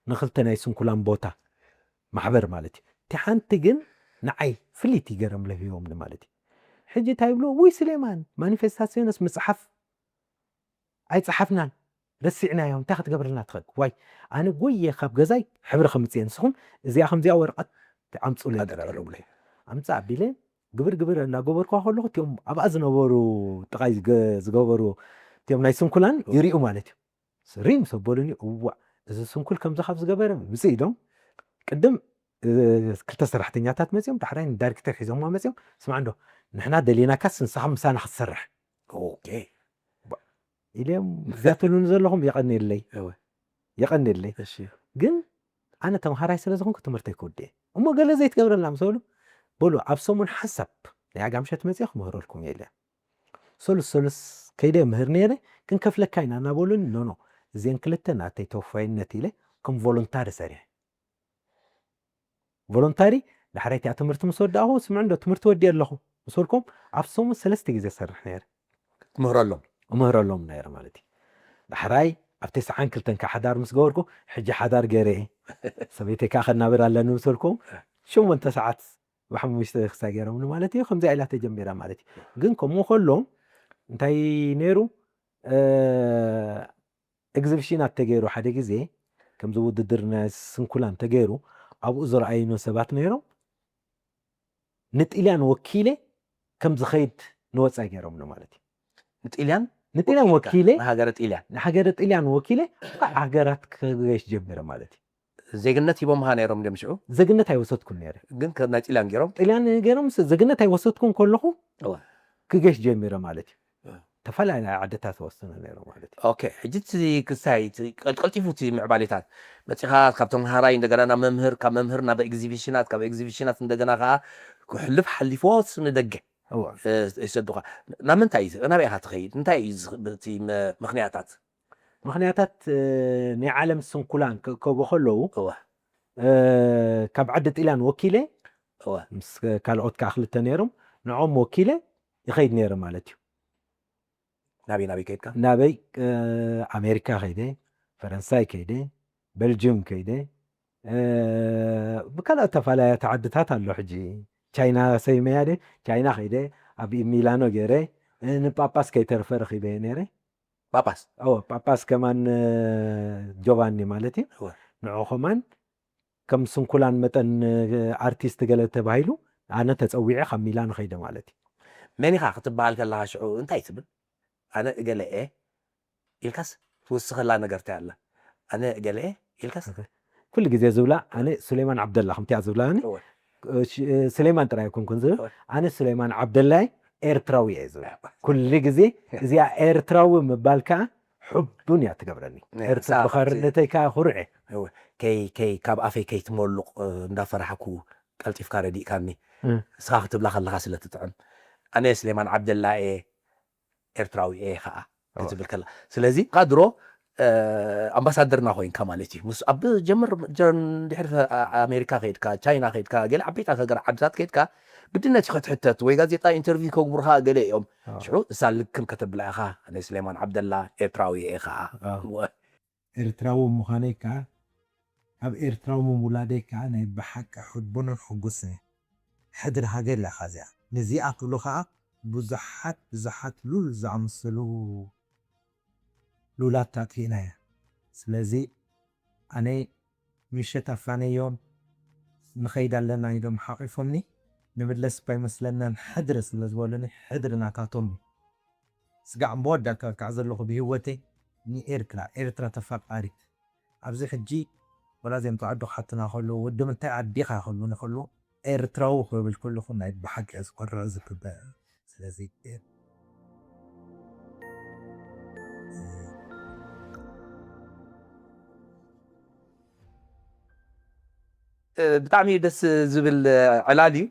ንክልተ ናይ ስንኩላን ቦታ ማሕበር ማለት እዩ። እቲ ሓንቲ ግን ንዓይ ፍልይቲ ገይሮም ለሂቦምኒ ማለት እዩ። ሕጂ እንታይ ይብሉ? ውይ ስሌማን፣ ማኒፌስታሲዮንስ ምጽሓፍ ኣይጸሓፍናን፣ ረሲዕናዮ፣ እንታይ ክትገብረልና ትኽእል? ዋይ፣ ኣነ ጎየ ካብ ገዛይ ሕብሪ ከምጽእ እየ፣ ንስኹም እዚኣ ከምዚኣ ወረቐት ኣምጹለይ። ኣምጻ ኣቢለ ግብር ግብር እናገበርኩ ከለኹ፣ እቲኦም ኣብኣ ዝነበሩ፣ ጥቓይ ዝገ-፣ ዝገበሩ፣ እቲኦም ናይ ስንኩላን ይሪኡ ማለት እዩ። ሪም ምስ ኣበሉኒ፣ እዋእ፣ እዚ ስንኩል ከምዚ ካብ ዝገበረ ምጽእ ኢሎም፣ ቅድም፣ እ፣ ክልተ ሰራሕተኛታት መጺኦም፣ ዳሕራይ ንዳይሬክተር ሒዞምዋ መጺኦም፣ ስማዕ እንዶ፣ ንሕና ደሊናካስ ንስኻ ምሳና ክትሰርሕ። ኦኬ። ባ-፣ ኢሎም ዝዛተሉኒ ዘለኹም የቐንየለይ። እወ። የቐንየለይ። እሺ። ግን ኣነ ተምሃራይ ስለ ዝኾንኩ ትምህርተይ ክውድእ እየ። እሞ ገለ ዘይትገብረልና ምስ በሉ፣ በሉ፣ ኣብ ሰሙን ሓንሳብ ናይ ኣጋምሸት መጺኦ ክምህረልኩም እየ ኢለ። ሰሉስ ሰሉስ ከይደ ምህር ነይረ፣ ክንከፍለካ ኢና እናበሉኒ፣ ኖ፣ ኖ፣ እዚአን ክልተ ናተይ ተወፋይነት ኢለ ከም ቮሎንታሪ ሰሪሐ። ቮሎንታሪ፣ ዳሕራይ እቲኣ ትምህርቲ ምስ ወዳእኹ፣ ስምዕ እንዶ ትምህርቲ ወዲአ ኣለኹ ምስ በልኩም፣ ኣብ ሰሙን ሰለስተ ግዜ ሰርሕ ነይረ። ትምህረሎም? እምህረሎም ነይረ ማለት እዩ። ዳሕራይ ኣብ ተስዓን ክልተን ከዓ ሓዳር ምስ ገበርኩ፣ ሕጂ ሓዳር ገይረ እየ። ሰበይተይ ከዓ ከናብር ኣለኒ ምስ በልኩም፣ ሸሞንተ ሰዓት ብሓሙሽተ ክሳይ ገይሮምኒ ማለት እዩ። ከምዚኣ ኢላ ተጀሚራ ማለት እዩ። ግን ከምኡ ከሎ እንታይ ነይሩ? እ፣ ኤግዚቢሽናት ተገይሩ ሓደ ግዜ፣ ከምዚ ውድድር ናይ ስንኩላን ተገይሩ፣ ኣብኡ ዝረኣዩኒ ሰባት ነይሮም። ንጥልያን ወኪለ ከም ዝኸይድ ንወጻኢ ገይሮምኒ ማለት እዩ። ንጥልያን ንጥልያን ወኪልካ? ወኪለ፣ ንሃገረ ጥልያን? ንሃገረ ጥልያን ወኪለ፣ ሃገራት ክገሽ ጀሚረ ማለት እዩ። ዜግነት ሂቦምኻ ነይሮም ድዮም ሽዑ? ዜግነት ኣይወሰድኩን ነይረ። ግን ከ-፣ ናይ ጥልያን ገይሮም? ጥልያን ገይሮም፣ ስ-፣ ዜግነት ኣይወሰድኩን ከለኹ እወ። ክገሽ ጀሚረ ማለት እዩ። እወ። ተፈላለየ ዓድታት ወስነ ነይሮም ማለት እዩ። ኦኬ፣ ሕጂ እቲ ክስታይ፣ እቲ ቀል-፣ ቀልጢፉ እቲ ምዕባሌታት መጺኻ ካብ ተምሃራይ እንደገና ናብ መምህር፣ ካብ መምህር ናብ ኤግዚቢሽናት፣ ካብ ኤግዚቢሽናት እንደገና ከኣ ክሕልፍ ሓሊፍዎ ንደገ፣ እወ። እ፣ ይሰዱኻ። ናብ ምንታይ እዩ? ናበይ ኢኻ ትኸይድ? እንታይ እዩ ዝኽ-፣ እቲ መ-፣ ምኽንያታት? ምኽንያታት፣ እ፣ ናይ ዓለም ስንኩላን ክእከቡ ከለዉ፣ እወ። እ፣ ካብ ዓዲ ጥልያን ወኪለ፣ እወ። ምስ ካልኦት ከኣ ክልተ ነይሮም፣ ንዖም ወኪለ ይኸይድ ነይረ ማለት እዩ። ናበይ ናበይ ከይድካ? ናበይ፣ እ፣ ኣሜሪካ ከይደ፣ ፈረንሳይ ከይደ፣ በልጅም ከይደ፣ እ፣ ብካልኦት ተፈላለያት ዓድታት ኣሎ ሕጂ። ቻይና ሰይመያ ደ፣ ቻይና ከይደ፣ ኣብ ሚላኖ ገይረ፣ እ፣ ንጳጳስ ከይተርፈ ረኺበ ነይረ። ጳጳስ? እወ፣ ጳጳስ ከማን፣ እ፣ ጆቫኒ ማለት እዩ። እወ። ንዑ ከማን ከም ስንኩላን መጠን፣ እ፣ ኣርቲስት ገለ ተባሂሉ፣ ኣነ ተጸዊዐ ካብ ሚላኖ ከይደ ማለት እዩ። መን ኢኻ ክትበሃል ከለኻ ሽዑ እንታይ ትብል? ኣነ እገለ እየ ኢልካስ ትውስኸላ ነገር እንታይ ኣላ? ኣነ እገለ እየ ኢልካስ? ኦኬ። ኩሉ ግዜ ዝብላ፣ ኣነ ሱሌማን ዓብደላ፣ ከምቲኣ ዝብላኒ፣ እወ። እ፣ ሽ-፣ እ፣ ሱሌማን ጥራይ ኣይኮንኩን ዝብል፣ እወ። ኣነ ሱሌማን ዓብደላ እየ፣ ኤርትራዊ እየ ዝብል። እወ። ኩሉ ግዜ እዚኣ ኤርትራዊ ምባል ከኣ ሕቡን እያ ትገብረኒ። ያ፣ ኤርትራ ንሳ ብኸርነተይ ከኣ ኩርዐ። ከይ ከይ ካብ ኣፈይ ከይትመሉቕ እንዳፈራሕኩ ቀልጢፍካ ረዲእካኒ። እ። ንስኻ ክትብላ ከለኻ ስለ ትጥዕም፣ ኣነ ስሌማን ዓብደላ እየ፣ ኤርትራዊ እየ ኸኣ ክትብል ከላ፣ ስለዚ ካ ድሮ ኣምባሳደርና ኮይንካ ማለት እዩ። ምስ ኣብ ጀምር ድሕሪ ኣሜሪካ ከድካ፣ ቻይና ከድካ፣ ገለ ዓበይቲ ሃገር ዓድታት ከድካ፣ ግድነት እዩ ክትሕተት ወይ ጋዜጣ ኢንተርቪው ከግብሩኻ ገለ እዮም። ሽዑ እሳ ልክም ከተብላ ኢኻ፣ ኣነ ስሌማን ዓብደላ ኤርትራዊ እየ ኸኣ። ኤርትራዊ ምዃነይ ከኣ፣ ካብ ኤርትራዊ ምውላደይ ከኣ ናይ ብሓቂ ሕቡንን ሕጉስን እየ። ሕድሪ ሃገር እያ እዚኣ። ንዚኣ ክብሉ ከኣ ብዙሓት ብዙሓት ሉል ዝኣመሰሉ ሉላት ኣጥፊእና እያ። ስለዚ ኣነ ምሸት ኣፋነዮም ንኸይድ ኣለና ኢሎም ሓቒፎምኒ። ንምለስ እኳ ኣይመስለናን ሕድሪ ስለ ዝበሉኒ ሕድሪ ናታቶም እዩ። ስጋዕ መወዳእታ ክዓ ዘለኹ ብህይወተይ ንኤርትራ፣ ኤርትራ ተፋቃሪት። ኣብዚ ሕጂ ወላ እዚኦም ተዋዕዶ ክሓትና ከለዉ፣ ወዲ ምንታይ ዓዲ ኢኻ ክብሉኒ ከለዉ፣ ኤርትራዊ ክብል ከለኹ ናይ ብሓቂ እየ ዝኮርዕ ዝክበ። ስለዚ ብጣዕሚ ደስ ዝብል ዕላል እዩ።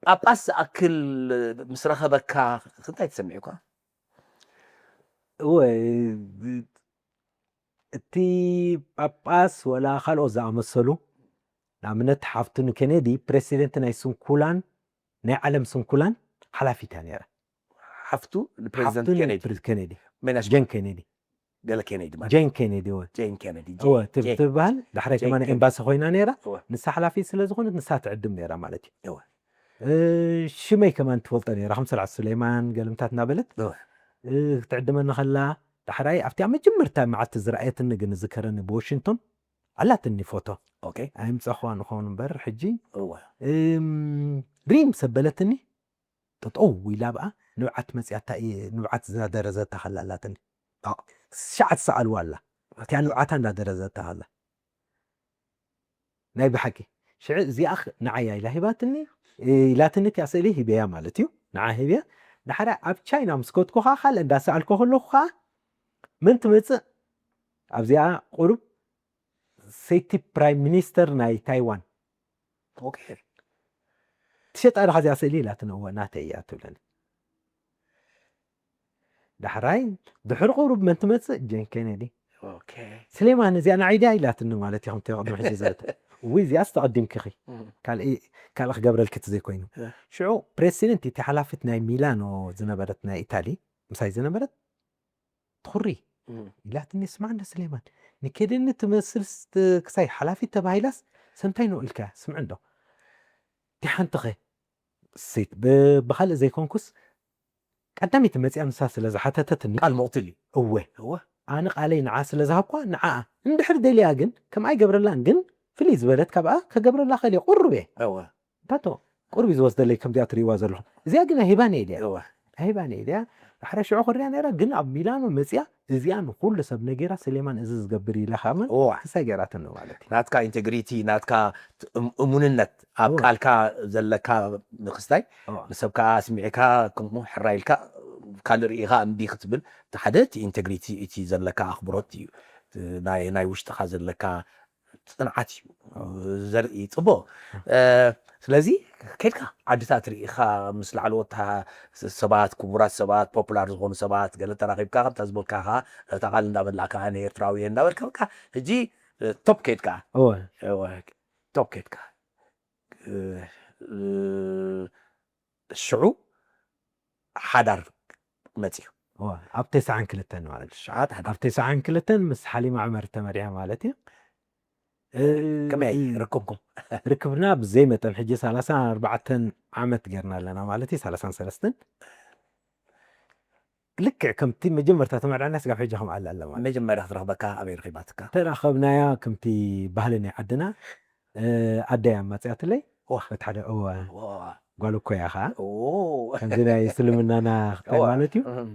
ጳጳስ ዝኣክል ምስ ረኸበካ እንታይ ተሰሚዑካ? እወ፣ እቲ ጳጳስ ወላ ካልኦት ዝኣመሰሉ፣ ንኣብነት ሓፍቱ ንኬኔዲ ፕሬሲደንት ናይ ስንኩላን፣ ናይ ዓለም ስንኩላን ሓላፊት እያ ነይራ። ሓፍቱ ንፕሬዚደንት ኬኔዲ ኬኔዲ መናሽ ጀን ኬኔዲ ገለ ኬኔዲ ማለት ጀን ኬኔዲ እወ ጀን ኬኔዲ እወ ትብ- ትበሃል። ዳሕራይ ጀን ከማን ኬኔዲ። ኤምባሲ ኮይና ነይራ። እወ። ንሳ ሓላፊት ስለ ዝኾነት ንሳ ትዕድም ነይራ ማለት እዩ። እወ። እ፣ ሽመይ ከማን ትፈልጦ ነይራ፣ ከም ስርዓት ሱሌማን ገለምታት እናበለት እወ። እ፣ ክትዕድመኒ ከላ፣ ዳሕራይ ኣብቲ ኣብ መጀመርታ መዓልቲ ዝረኣየትኒ ግን ዝከረኒ ብዋሽንግቶን ኣላትኒ ፎቶ። ኦኬ ኣይምፀኽዋ ንኸውን እምበር ሕጂ እወ እም፣ ሪም ሰበለትኒ። ጠጠው ኢላ ብኣ ንብዓት መፅያታ እየ፣ ንብዓት ዝናደረዘታ ከላ ኣላትኒ። ሸዓት ሰኣልዋ ኣላ እቲያ ንብዓታ እንዳደረዘታ ከላ። ናይ ብሓቂ ሽዕ እዚኣ ኽ- ንዓያ ኢላ ሂባትኒ። ኢላትኒ እቲያ ስእሊ ሂበያ ማለት እዩ። ንዓ ሂበያ። ዳሕራ ኣብ ቻይና ምስ ከድኩ ከዓ ካልእ እንዳሰኣልኮ ከለኹ ከዓ መን ትመፅእ ኣብዚኣ ቁሩብ ሰይቲ ፕራይም ሚኒስተር ናይ ታይዋን ኦኬ ትሸጣ ዶ ከዚኣ ስእሊ ኢላትኒ። እወ ናተይ እያ ትብለኒ። ዳሕራይ ድሕሪ ቁሩብ መን ትመፅእ? ጀን ኬኔዲ። ኦኬ ስሌማን እዚኣ ንዓይ ድያ ኢላትኒ ማለት እዩ። ከምቲ ቅድሚ ሕጂ ዘተ እዊ እዚኣስ ተቐዲምኪኺ ካልእ ካልእ ክገብረልኪ እቲ ዘይኮይኑ። ሽዑ ፕሬሲደንት እቲ ሓላፊት ናይ ሚላኖ ዝነበረት ናይ ኢታሊ ምሳይ ዝነበረት ትኹሪ ኢላትኒ። ስማዕ እንዶ ስሌማን ንኬድኒ ትመስል ክሳይ ሓላፊት ተባሂላስ ሰምታይ ንውዕልካ ስምዕ እንዶ እቲ ሓንትኸ ሴት ብኻልእ ዘይኮንኩስ ቀዳመይቲ መፅያ ንሳ ስለ ዝሓተተትኒ ቃል መቕትል እዩ እወ እወ ኣነ ቃለይ ንዓ ስለ ዝሃብኳ ንዓኣ እንድሕር ደልያ ግን ከምኣ ኣይገብረላን ግን ፍልይ ዝበለት ካብኣ ከገብረላ ኸልየ ቁሩብ እየ እወ ታቶ ቁሩብ እዩ ዝወስደለይ ከምዚኣ ትርእይዋ ዘለኹም። እዚኣ ግን ኣሂባን እየ ድያ እወ ኣሂባን እየ ድያ ዳሕረ ሽዑ ክሪያ ነይራ ግን ኣብ ሚላኖ መፅያ እዚኣ ንኩሉ ሰብ ነጊራ ስሌማን እዚ ዝገብር ኢለ ከምን እወ ክሳይ ገይራትኒ ማለት እዩ። ናትካ ኢንቴግሪቲ ናትካ እም- እሙንነት ኣብ እወ። ቃልካ ዘለካ ምክስታይ እወ። ንሰብ ከዓ ስሚዕካ ከምኡ ሕራ ኢልካ ካልእ ርኢኻ እምቢ ክትብል እቲ ሓደ እቲ ኢንቴግሪቲ እቲ ዘለካ ኣኽብሮት እዩ። ናይ ናይ ውሽጥኻ ዘለካ ፅንዓት እዩ ዘርኢ ፅቡቅ እ፣ ስለዚ ከድካ ዓድታት ርኢኻ ምስ ላዕለዎት ታ- ሰባት ክቡራት ሰባት ፖፑላር ዝኾኑ ሰባት ገለ ተራኺብካ ከምታ ዝበልካ ከዓ እታ ቃል እንዳበላዕካ ኣነ ኤርትራዊ እየ እንዳበልካ በቃ ሕጂ እ፣ ቶፕ ከድካ እወ እወ፣ ቶፕ ከድካ እ፣ እ፣ ሽዑ ሓዳር መፅዩ እወ ኣብ ተስዓን ክልተን ማለት እዩ። ሽዓት ሓዳር ኣብ ተስዓን ክልተን ምስ ሓሊማ ዑመር ተመሪዓ ማለት እዩ። እ፣ ከመይ ርክብኩም ርክብና ብዘይ መጠን ሕጂ ሰላሳን ኣርባዕተን ዓመት ጌርና ኣለና ማለት እዩ። ሰላሳን ሰለስተን ልክዕ ከምቲ መጀመርታ ተመርዕና ስጋብ ሕጂ ከም ኣላ ኣለ ማለት እዩ። መጀመርያ ክትረኽበካ ኣበይ ረኺባትካ ተራኸብናያ ከምቲ ባህሊ ናይ ዓድና እ፣ ኣደይ ኣማፅያትለይ ዋ። በቲ ሓደ እወ ዋ። ጓል እኮ እያ ከዓ ኦ። ከምዚ ናይ እስልምናና ክታይ እወ። ማለት እዩ። እም።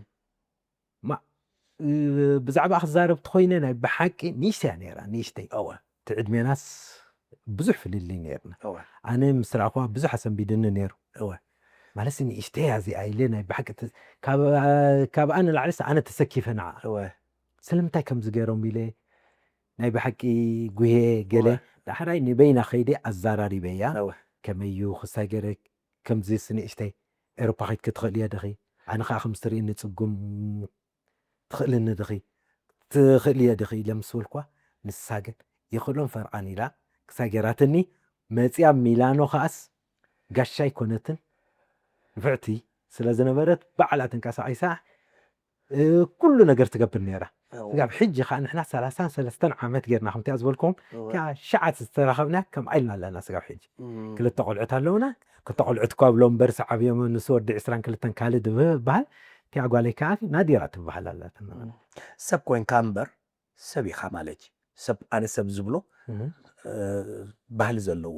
ማ እ፣ ብዛዕባ ክዛረብ ተኮይነ ናይ ብሓቂ ንእሽተይ እያ ነይራ ንእሽተይ እወ። እቲ ዕድሜናስ ብዙሕ ፍልልይ ነይርና። እወ። ኣነ ምስ ረኣኹዋ ብዙሕ ኣሰንቢድኒ ነይሩ። እወ። ማለት ንእሽተይ እያ እዚኣ ኢለ ናይ ብሓቂ ተ- ካብ- ካብኣ ንላዕሊስ ኣነ ተሰኪፈ ንዓ። እወ ስለምንታይ ከምዚ ገይሮም ኢለ ናይ ብሓቂ ጉሄ ገለ እወ ዳሕራይ ንበይና ከይደ ኣዘራሪበያ። እወ ከመይ እዩ ክሳይ ገይረ ከምዚስ ንእሽተይ ኤሮፓ ከይድኪ ትኽእልዮ ዲኺ? ኣነ ከዓ ከምዚ ትርእይኒ ፅጉም ትኽእልኒ ዲኺ? ትኽእልዮ ዲኺ ኢለ ምስ በልኳ ንሳ ግን የኽእሎን ፈርቓን ኢላ ክሳይ ገይራትኒ መፂኣ። ሚላኖ ከዓስ ጋሻ ኣይኮነትን ንፍዕቲ ስለ ዝነበረት ባዕላ ተንቀሳቒሳ እ፣ ኩሉ ነገር ትገብር ነይራ። እወ ስጋብ ሕጂ ከዓ ንሕና ሰላሳን ሰለስተን ዓመት ጌርና ከምቲ ዝበልኩም እወ ከኣ ሸዓት ዝተራኸብና ከም ኣይልና ኣለና ስጋብ ሕጂ እም ክልተ ቆልዑት ኣለውና። ክልተ ቆልዑት እኳ ብሎ እምበር ሰዓብዮም ንሱ ወዲ ዕስራን ክልተን ካልእ ዝበሃል እቲኣ ጓለይ ከዓ ናዲራ ትበሃል ኣላ። ሰብ ኮይንካ እምበር ሰብ ኢኻ ማለት እዩ። ሰብ ኣነ ሰብ ዝብሎ እህ፣ እ፣ ባህሊ ዘለዎ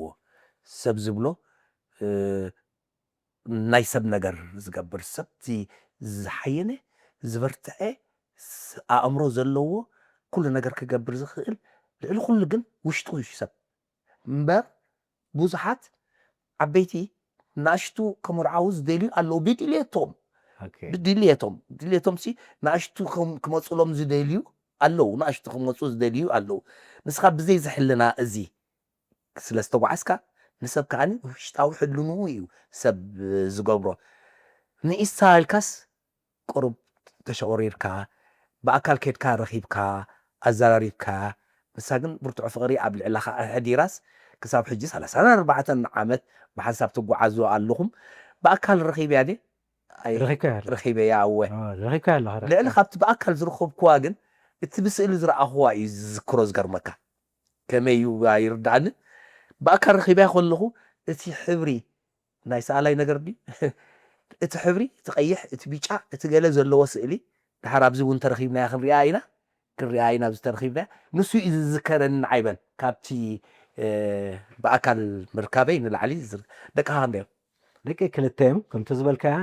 ሰብ ዝብሎ እ፣ ናይ ሰብ ነገር ዝገብር ሰብ እቲ ዝሓየነ ዝበርትዐ ስ- ኣእምሮ ዘለዎ ኩሉ ነገር ክገብር ዝኽእል ልዕሊ ኩሉ ግን ውሽጡ እዩ ሰብ እምበር ብዙሓት ዓበይቲ ናእሽቱ ከመርዓዉ ዝደልዩ ኣለዉ ብድልየቶም ኦኬ። ብድልየቶም ድልየቶም ሲ ናእሽቱ ክም- ክመፁሎም ዝደልዩ ኣለዉ ናእሽቱ ክመፁ ዝደልዩ ኣለዉ ንስኻ ብዘይ ዝሕልና እዚ ስለ ዝተጓዓዝካ ንሰብ ከዓኒ ውሽጣዊ ሕልንኡ እዩ ሰብ ዝገብሮ ንኢሳ ኢልካስ ቁሩብ ተሸቑሪርካ ብኣካል ከድካ ረኺብካ ኣዘራሪብካ ንሳ ግን ብርቱዕ ፍቕሪ ኣብ ልዕላኻ ኣሕዲራስ ክሳብ ሕጂ ሰላሳን ኣርባዕተን ዓመት ብሓንሳብ ትጓዓዙ ኣለኹም ብኣካል ረኺብያ ደ ረኺብካያ ኣለኻ? ረኺበያ እወ ኦ፣ ረኺብካያ ኣለኻ? ልዕሊ ካብቲ ብኣካል ዝረኸብኩዋ ግን እቲ ብስእሊ ዝረኣኹዋ እዩ ዝዝክሮ ዝገርመካ ከመይ እዩ ኣይርዳእንን ብኣካል ረኺብያ ከለኹ እቲ ሕብሪ ናይ ሰኣላይ ነገር ድዩ እቲ ሕብሪ እቲ ቀይሕ እቲ ቢጫ እቲ ገለ ዘለዎ ስእሊ ድሓር ኣብዚ እውን ተረኺብናያ ክንሪኣ ኢና ክንሪኣ ኢና ኣብዚ ተረኺብናያ ንሱ እዩ ዝዝከረኒ ንዓይበን ካብቲ እ፣ ብኣካል ምርካበይ ንላዕሊ ዝር- ደቅኻ ክንደዮም ደቂ ክልተ እዮም ከምቲ ዝበልካያ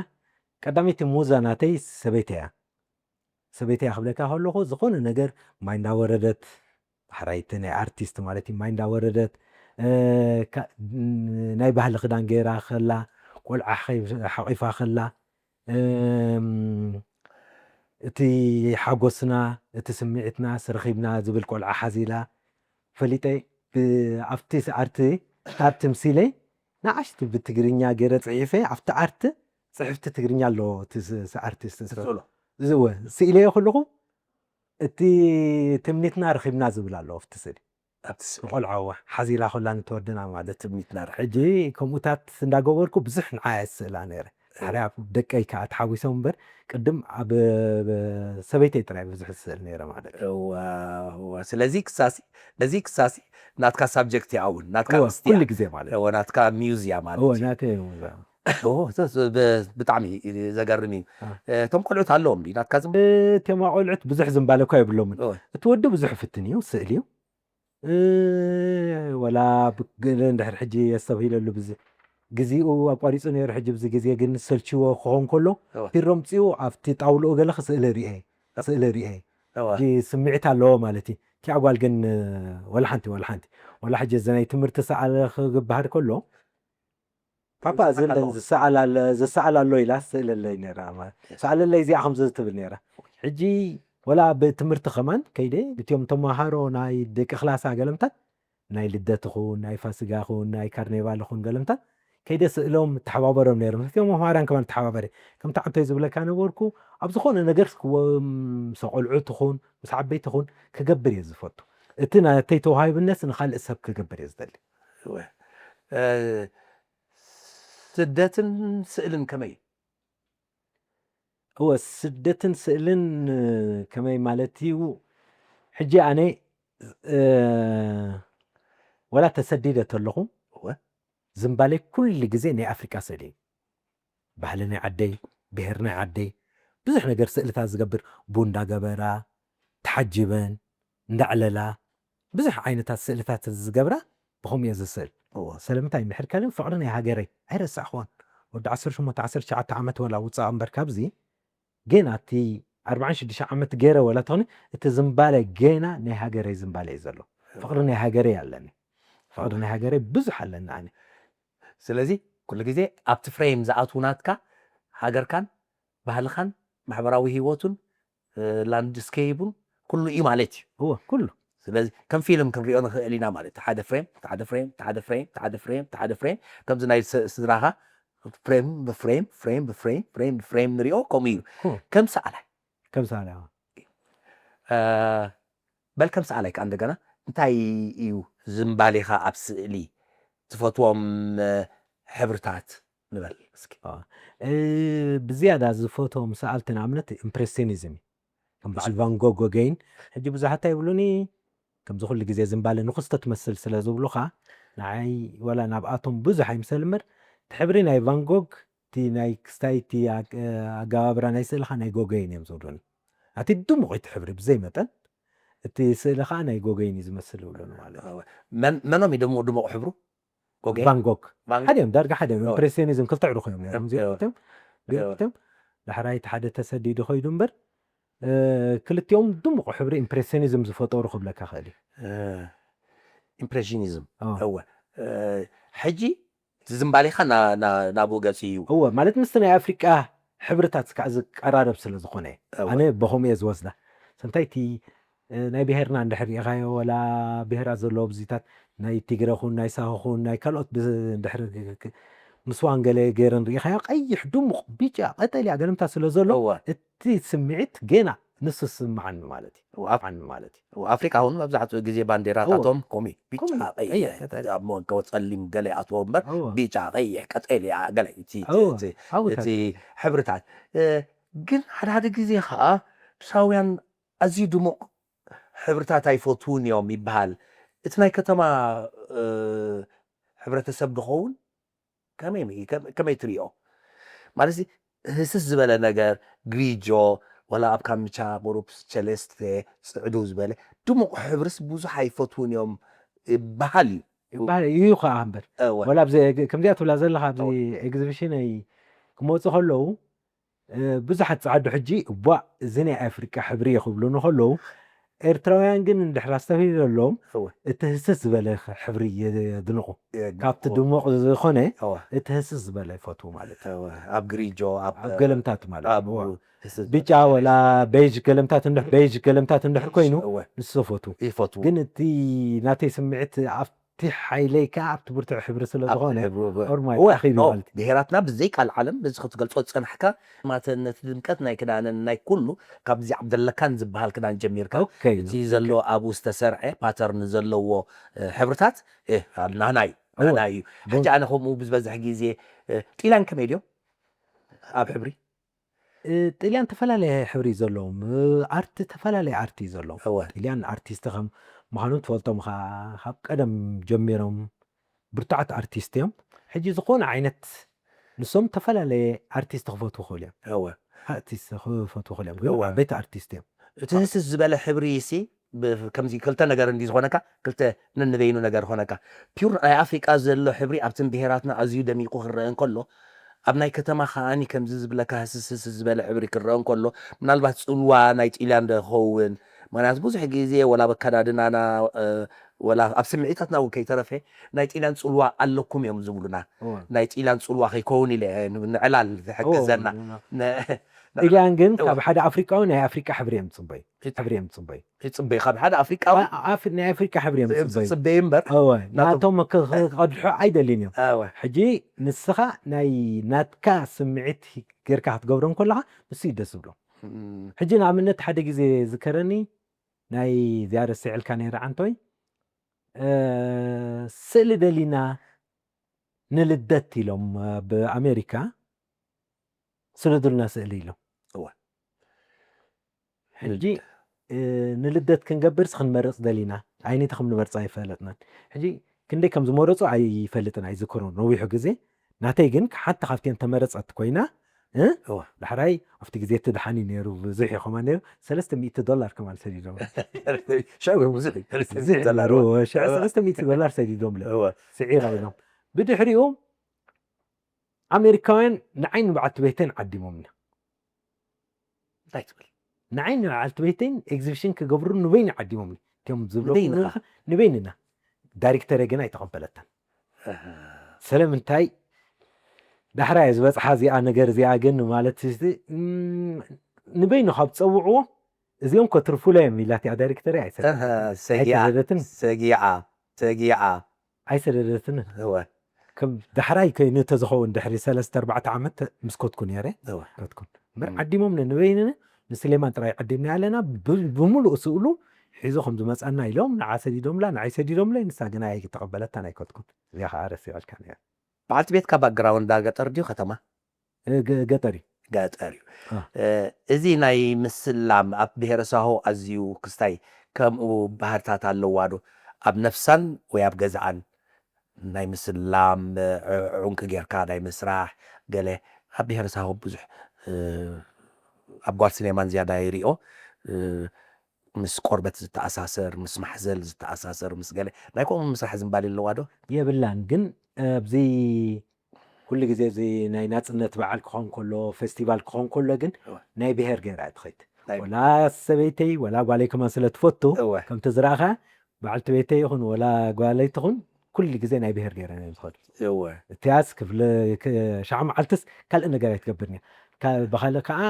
ቀዳመይቲ ሙዛ ናተይ ሰበይቲ እያ። ሰበይቲ እያ ክብለካ ከለኹ ዝኾነ ነገር ማይ እንዳወረደት ሓራይቲ ናይ ኣርቲስት ማለት እዩ ማይ እንዳወረደት እ፣ ካ- ን- ናይ ባህሊ ክዳን ገይራ ከላ ቆልዓ ሓቂ- ሓቂፋ ከላ እም፣ እቲ ሓጎስና እቲ ስምዒትና ስረኺብና ዝብል ቆልዓ ሓዚላ ፈሊጠ ብ- ኣብቲ ኣርቲ ኣርቲ ምሲለይ ንኣሽቱ ብትግርኛ ገይረ ፅሒፈ ኣብቲ ኣርቲ ፅሕፍቲ ትግርኛ ኣለዎ እቲ ስ- ስ- ኣርቲስት ትስእሎ እወ ስኢለዮ ከለኹ እቲ ትምኒትና ረኺብና ዝብል ኣለዎ ኣብቲ ስእሊ ኣብቲ ስእሊ ንቆልዓዋ ሓዚላ ከላ ንተወድና ማለት ትምኒትና ርሒ ሕጂ ከምኡታት እንዳገበርኩ ብዙሕ ንዓያ ስእላ ነይረ ሓርያ ደቀይ ከዓ ተሓዊሶም እምበር ቅድም ኣብ ሰበይተይ ጥራይ ብዙሕ ስእል ነይረ ማለት እዩ እዋ እዋ ስለዚ ክሳሲ ነዚ ክሳሲ ናትካ ሳብጀክት እያ እውን ናትካ እወ፣ ርስቲ እያ ኩሉ ግዜ ማለት እዩ እወ ናትካ ሚውዝ እያ ማለት እወ እዩ ናተይ እወ፣ እዛ- እወ፣ ተ- ተ- ብ- ብጣዕሚ ዘገርም እዩ አ። እ፣ እቶም ቆልዑት ኣለዎም ድዩ ናትካ ዝም እቴማ ቆልዑት ብዙሕ ዝምባለ እኳ የብሎምን እወ፣ እቲ ወዲ ብዙሕ ፍትን እዩ ስእል እዩ እ፣ ወላ ብግለ እንድሕር ሕጂ የስተብሂለሉ ብዚ ግዜኡ ኣቋሪፁ ነይሩ ሕጂ ብዚ ግዜ ግን ሰልችዎ ክኸውን ከሎ እወ፣ ፊሮም ፅኡ ኣብቲ ጣውልኡ ገለ ክስእለ ርኤ ስእለ ርኤ እወ፣ ሕጂ ስምዒት ኣለዎ ማለት እዩ እቲኣ ጓል ግን ወላ ሓንቲ ወላ ሓንቲ ወላ ሕጂ እዚ ናይ ትምህርቲ ሰኣለ ክግባሃር ከሎ ፓፓ እዚ ለን ዝሰኣል ኣለ- ዝሰኣል ኣሎ ኢላ ስእለለይ ነራ ማለት ሰኣለለይ እዚኣ ከምዚ ትብል ነራ ሕጂ ወላ ብትምህርቲ ከማን ከይደ እቲኦም ተመሃሮ ናይ ደቂ ክላሳ ገለምታት ናይ ልደት ኹን ናይ ፋስጋ ኹን ናይ ካርኔቫል ኹን ገለምታት ከይደ ስእሎም ተሓባበሮም ነይረ ምስኦም መምሃራን ከማን ተሓባበረ ከምቲ ዓብተይ ዝብለካ ነበርኩ ኣብ ዝኾነ ነገር ምስ ቆልዑ ትኹን ምስ ዓበይቲ ኹን ክገብር እየ ዝፈቱ እቲ ናተይ ተዋሂብነት ንካልእ ሰብ ክገብር እየ ዝደሊ እወ። እ፣ ስደትን ስእልን ከመይ እዩ? እወ ስደትን ስእልን እ፣ ከመይ ማለት እዩ ሕጂ ኣነ እ፣ ወላ ተሰዲደ ተለኹ እወ። ዝምባለይ ኩሉ ግዜ ናይ ኣፍሪቃ ስእሊ እዩ ባህሊ ናይ ዓደይ ብሄር ናይ ዓደይ ብዙሕ ነገር ስእልታት ዝገብር ቡን እንዳገበራ ተሓጅበን እንዳዕለላ ብዙሕ ዓይነታት ስእልታት ዝገብራ ብኸምኡ እየ ዝስእል እወ። ስለምንታይ እንድሕር ከልን ፍቕሪ ናይ ሃገረይ ኣይረሳዕኽዎን ወዲ ዓሰርተ ሸሞንተ ዓሰርተ ትሽዓተ ዓመት ወላ ውፃእ እምበር ካብዚ ግን ኣቲ ኣርባዓን ሽዱሽተ ዓመት ገይረ ወላ ተኾነ እቲ ዝምባለ ገና ናይ ሃገረይ ዝምባለ እዩ ዘሎ ፍቕሪ ናይ ሃገረይ ኣለኒ ፍቕሪ ናይ ሃገረይ ብዙሕ ኣለኒ ኣነ ስለዚ ኩሉ ግዜ ኣብቲ ፍሬም ዝኣትዉ ናትካ ሃገርካን ባህልኻን ማሕበራዊ ህይወቱን ላንድስኬይቡን ኩሉ እዩ ማለት እዩ። እወ ኩሉ ስለዚ ከም ፊልም ክንሪኦ ንኽእል ኢና ማለት እዩ። ሓደ ፍሬም ሓደ ፍሬም ሓደ ፍሬም ሓደ ፍሬም ሓደ ፍሬም ከምዚ ናይ ስ- ስድራኻ ፍሬም ብፍሬም ፍሬም ብፍሬም ፍሬም ብፍሬም ንሪኦ ከምኡ እዩ። እወ። ከም ሰኣላይ ከም ሰኣላይ እ፣ በል ከም ሰኣላይ ከኣ እንደገና እንታይ እዩ ዝምባሌኻ ኣብ ስእሊ ትፈትዎም እ፣ ሕብርታት ንበል እስኪ። እ፣ ብዝያዳ ዝፈትዎም ሰኣልቲ ንኣብነት ኢምፕሬሽኒዝም እዩ። ከም በዓል ቫንጎግ ጎገይን ሕጂ ብዙሓት እንታይ ይብሉኒ ከምዚ ኩሉ ግዜ ዝምባለ ንኽስቶ ትመስል ስለ ዝብሉኻ ንዓይ ወላ ናብኣቶም ብዙሕ ኣይምሰል እምበር እቲ ሕብሪ ናይ ቫንጎግ እቲ ናይ ክስታይ እቲ ኣግ- ኣገባብራ ናይ ስእልኻ ናይ ጎገይን እዮም ዝብሉኒ። ኣቲ ድሙቕ እቲ ሕብሪ ብዘይ መጠን እቲ ስእሊ ከዓ ናይ ጎገይን እዩ ዝመስል ይብሉኒ ማለት እዩ። መን- መኖም እዩ ድሙቕ ድሙቕ ሕብሩ? ጎገይን? ቫንጎግ ቫንጎግ? ሓደ እዮም ዳርጋ ሓደ እዮም። እዎ። ኢምፕሬሽኒዝም ክልተ ዕሩ ኮይኖም ነይሮም እዎ። እዚኦም ክልቲኦም። ገሊኦም ክልቲኦም ዳሕራይ እቲ ሓደ ተሰዲዱ ከይዱ እምበር እ፣ ክልቲኦም ድሙቕ ሕብሪ ኢምፕሬሽኒዝም ዝፈጠሩ ክብለካ ክእል እዩ። እ፣ ኢምፕሬሽኒዝም ኦ። እወ እ፣ ሕጂ እቲ ዝምባሌኻ ና- ና- ናብኡ ገፂ እዩ። እወ ማለት ምስቲ ናይ ኣፍሪቃ ሕብርታት ከዓ ዝቀራረብ ስለ ዝኾነ እወ። ኣነ በኸምኡ እየ ዝወስዳ። ሰንታይ እቲ እ፣ ናይ ብሄርና እንድሕር ርኢኻዮ ወላ ብሄራት ዘለዎ ብዚታት ናይ ትግረ ኹን ናይ ሳሆ ኹን ናይ ካልኦት ብ- እንድሕር ክ- ክ- ምስዋን ገለ ገይረን ርኢኻዮ ቀይሕ ድሙቕ ብጫ ቀጠልያ ገለምታ ስለ ዘሎ እወ። እቲ ስምዒት ገና ንሱ ስምዓኒ ማለት እዩ እወ፣ ኣብ- ስምዓኒ ማለት እዩ እወ፣ ኣፍሪካ እውን መብዛሕትኡ ግዜ ባንዴራታቶም ኮሚ ብጫ ኮሚ፣ ቀይሕ ቀይሕ፣ ቀጠልያ። ኣብ መንጎ ፀሊም ገለ ይኣትዎ እምበር እወ። ብጫ ቀይሕ ቀጠልያ ገለ እቲ እወ፣ እቲ- ኣብታት። እቲ ሕብርታት እ፣ ግን ሓደ ሓደ ግዜ ከዓ ሳውያን ኣዝዩ ድሙቕ ሕብርታት ኣይፈትውን እዮም ይበሃል። እቲ ናይ ከተማ እ፣ ሕብረተሰብ ድኸውን ከመይ ከመይ ትሪኦ? ማለት ህስስ ዝበለ ነገር ግሪጆ ወላ ኣብ ካምቻ ቁሩብ ቸለስተ ፅዕዱ ዝበለ ድሙቕ ሕብርስ ብዙሕ ኣይፈትውን እዮም ይበሃል እዩ። ይበሃል እዩ ከዓ እምበር እወ። ወላ ኣብዚ ከምዚኣ ትብላ ዘለካ ኣብዚ ኤግዚቢሽን ክመፁ ከለዉ እ፣ ብዙሓት ፃዓዱ ሕጂ እቧ እዚ ናይ ኣፍሪቃ ሕብሪ እዩ ክብሉ ንከለዉ ኤርትራውያን ግን እንድሕር ኣስተብሂለሎም እወ። እቲ ህስስ ዝበለ ሕብሪ የድንቑ የድንቑ። ካብቲ ድሙቕ ዝኾነ እወ። እቲ ህስስ ዝበለ ይፈትዉ ማለት እዩ እወ። ኣብ ግሪጆ ኣብ ኣብ ገለምታት ማለት ኣብ እዩ። እወ። ህስስ ብጫ ወላ ቤጅ ገለምታት እንድሕ ቤጅ ገለምታት እንድሕ ኮይኑ እወ። ንሱ ፈትዉ ይፈትዉ። ግን እቲ ናተይ ስምዒት ኣብቲ ሓይለይ ከዓ ኣብቲ ብርቱዕ ሕብሪ ስለ ኣብ ዝኾነ ሕብሪ እወ። ኦርማይ እወ፣ ኣኺሉ ኖ፣ ማለት እዩ ብሄራትና ብዘይ ቃል ዓለም በዚ ክትገልጾ ዝጸናሕካ ማተነት ድምቀት ናይ ክዳንን ናይ ኩሉ ካብዚ ዓብደለካን ዝበሃል ክዳን ጀሚርካ ኦኬ እቲ ዘሎ ኣብኡ ዝተሰርዐ ፓተርን ዘለዎ እ፣ ሕብርታት እ፣ ናና እዩ እወ። ናና እዩ። ሕጂ ቡን- ኣነ ከምኡ ብዝበዝሕ ግዜ እ፣ ጢላን ከመይ ድዮም ኣብ ሕብሪ? እ፣ ጥልያን ተፈላለየ ሕብሪ እዩ ዘለዎም እ፣ ኣርቲ ተፈላለየ ኣርቲ እዩ ዘለዎም እወ ጥልያን ኣርቲስት ከም ምዃኑ ትፈልጦም ኢኻ ካብ ቀደም ጀሚሮም ብርቱዓት ኣርቲስት እዮም ሕጂ ዝኾነ ዓይነት ንሶም ተፈላለየ ኣርቲስት ክፈትዉ ክኽእሉ እዮም እወ ኣርቲስት ክፈትዉ ክኽእሉ እዮም ግን እወ። ዓበይቲ ኣርቲስት እዮም እቲ ህስስ ዝበለ ሕብሪ ሲ ብ- ከምዚ ክልተ ነገር እንዲ ዝኾነካ ክልተ ነንበይኑ ነገር ኾነካ ፒውር ናይ ኣፍሪቃ ዘሎ ሕብሪ ኣብትን ብሄራትና ኣዝዩ ደሚቁ ክረአ እንከሎ ኣብ ናይ ከተማ ከዓኒ ከምዚ ዝብለካ ህስስስ ዝበለ ሕብሪ ክረአ እንከሎ ምናልባት ፅልዋ ናይ ጢልያን ዶ ይኸውን? ምክንያቱ ብዙሕ ግዜ ወላ ኣብ ኣከዳድናና እ፣ ወላ ኣብ ስምዒታትና እውን ከይተረፈ ናይ ጢልያን ፅልዋ ኣለኩም እዮም ዝብሉና። እወ። ናይ ጢልያን ፅልዋ ከይከውን ኢለ ን- ንዕላል ዝሕግዘና እወ። ነ- ጥልያን ግን እወ። ካብ ሓደ ኣፍሪቃዊ ናይ ኣፍሪቃ ሕብሪ እዮም ዝፅበዩ ሕብሪ እዮም ዝፅበዩ ይፅበዩ ካብ ሓደ ኣፍሪቃዊ ኣ- ኣፍ- ናይ ኣፍሪቃ ሕብሪ እዮም ዝፅበዩ ዝፅበዩ እምበር እወ ናቶም- ናቶም ከ- ከ- ከድሑ ኣይደልዩን እዮም እወ ሕጂ ንስኻ ናይ ናትካ ስምዒት ጌርካ ክትገብሮም ከለኻ ንሱ እዩ ደስ ዝብሎ እም፣ ሕጂ ንኣብነት ሓደ ግዜ ዝከረኒ ናይ ዝያደ ስዕልካ ነይረ ዓንቶይ እ፣ ስእሊ ደሊና ንልደት ኢሎም እ፣ ብኣሜሪካ ስደዱልና ስእሊ ኢሎም እወ። ሕጂ እ፣ ንልደት ክንገብርስ ክንመርፅ ደሊና ኣይነቲ ከም ንመርፃ ኣይፈለጥናን ሕጂ ክንደይ ከም ዝመረፁ ኣይፈልጥን ኣይዝክሮን ነዊሑ ግዜ ናተይ ግን ሓንቲ ካብቲን ተመረፀት ኮይና እ፣ እወ። ዳሕራይ ኣብቲ ግዜ እቲ ድሓን እዩ ነይሩ ብዙሕ እዩ ከማ ነይሩ ሰለስተ ሚእቲ ዶላር ከማን ሰዲዶም ሽዑ ብዙሕ እዩ። ብዙሕ ዶላር ነይሩ እወ። ሽዑ ሰለስተ ሚእቲ ዶላር ሰዲዶም ለ እወ። ስዒራ ኢሎም ብድሕሪኡ ኣሜሪካውያን ንዓይ ንበዓልቲ ቤተን ዓዲሞምና እንታይ ትብል? ንዓይ ንበዓልቲ ቤተን ኤግዚቢሽን ክገብሩ ንበይኒ ዓዲሞምኒ እቲኦም ዝብሎ ንበይንኻ? ንበይንና ዳይሬክተረ ግን ኣይተቐበለታን ስለምንታይ ዳሕራይ ዝበፅሓ እዚኣ ነገር እዚኣ ግን ማለት ንበይኑ ካብ ዝፀውዕዎ እዚኦም ከትርፉለ እዮም ኢላት እያ ዳይሬክተር። ሰጊኣ ሰጊኣ ሰጊኣ ኣይሰደደትን። ከም ዳሕራይ ከይኑ ተዝኸውን ድሕሪ ሰለስተ ኣርባዕተ ዓመት ምስ ኮትኩ ነይረ። ኮትኩን እምበር ዓዲሞም ንበይንነ ንስሌማን ጥራይ ዓዲምና ኣለና። ብምሉእ ስእሉ ሒዞ ከም ዝመፀና ኢሎም ንዓ ሰዲዶምላ ንዓይ ሰዲዶምለይ። ንሳ ግና ኣይተቐበለታን ኣይኮትኩን። እዚኣ ከዓ ረሲዐልካ ነይረ። በዓልቲ ቤትካ ባክግራውንዳ ገጠር ድዩ ከተማ? ገጠር እዩ። ገጠር እዩ። እዚ ናይ ምስላም ኣብ ብሄረ ሳሆ ኣዝዩ ክስታይ ከምኡ ባህርታት ኣለዋ ዶ? ኣብ ነፍሳን ወይ ኣብ ገዛኣን ናይ ምስላም ዑንቂ ጌርካ ናይ ምስራሕ ገለ ኣብ ብሄረ ሳሆ ብዙሕ ኣብ ጓል ስሌማን ዝያዳ ይሪኦ። ምስ ቆርበት ዝተኣሳሰር ምስ ማሕዘል ዝተኣሳሰር ምስ ገለ ናይ ከምኡ ምስራሕ ዝንባል ኣለዋ ዶ? የብላን። ግን ኣብዚ ኩሉ ግዜ እዚ ናይ ናፅነት በዓል ክኸውን ከሎ ፌስቲቫል ክኸውን ከሎ ግን ናይ ብሄር ገይራ እያ ትኸይድ። ወላ ሰበይተይ ወላ ጓለይ ከማን ስለ ትፈቱ ከምቲ ዝረኣኻ በዓልቲ ቤተይ ይኹን ወላ ጓለይ ትኹን ኩሉ ግዜ ናይ ብሄር ገይረን እዮም ዝኸዱ። እቲያስ ክፍለ ሻዕ መዓልትስ ካልእ ነገር ኣይትገብርን እያ። ብኻልእ ከዓ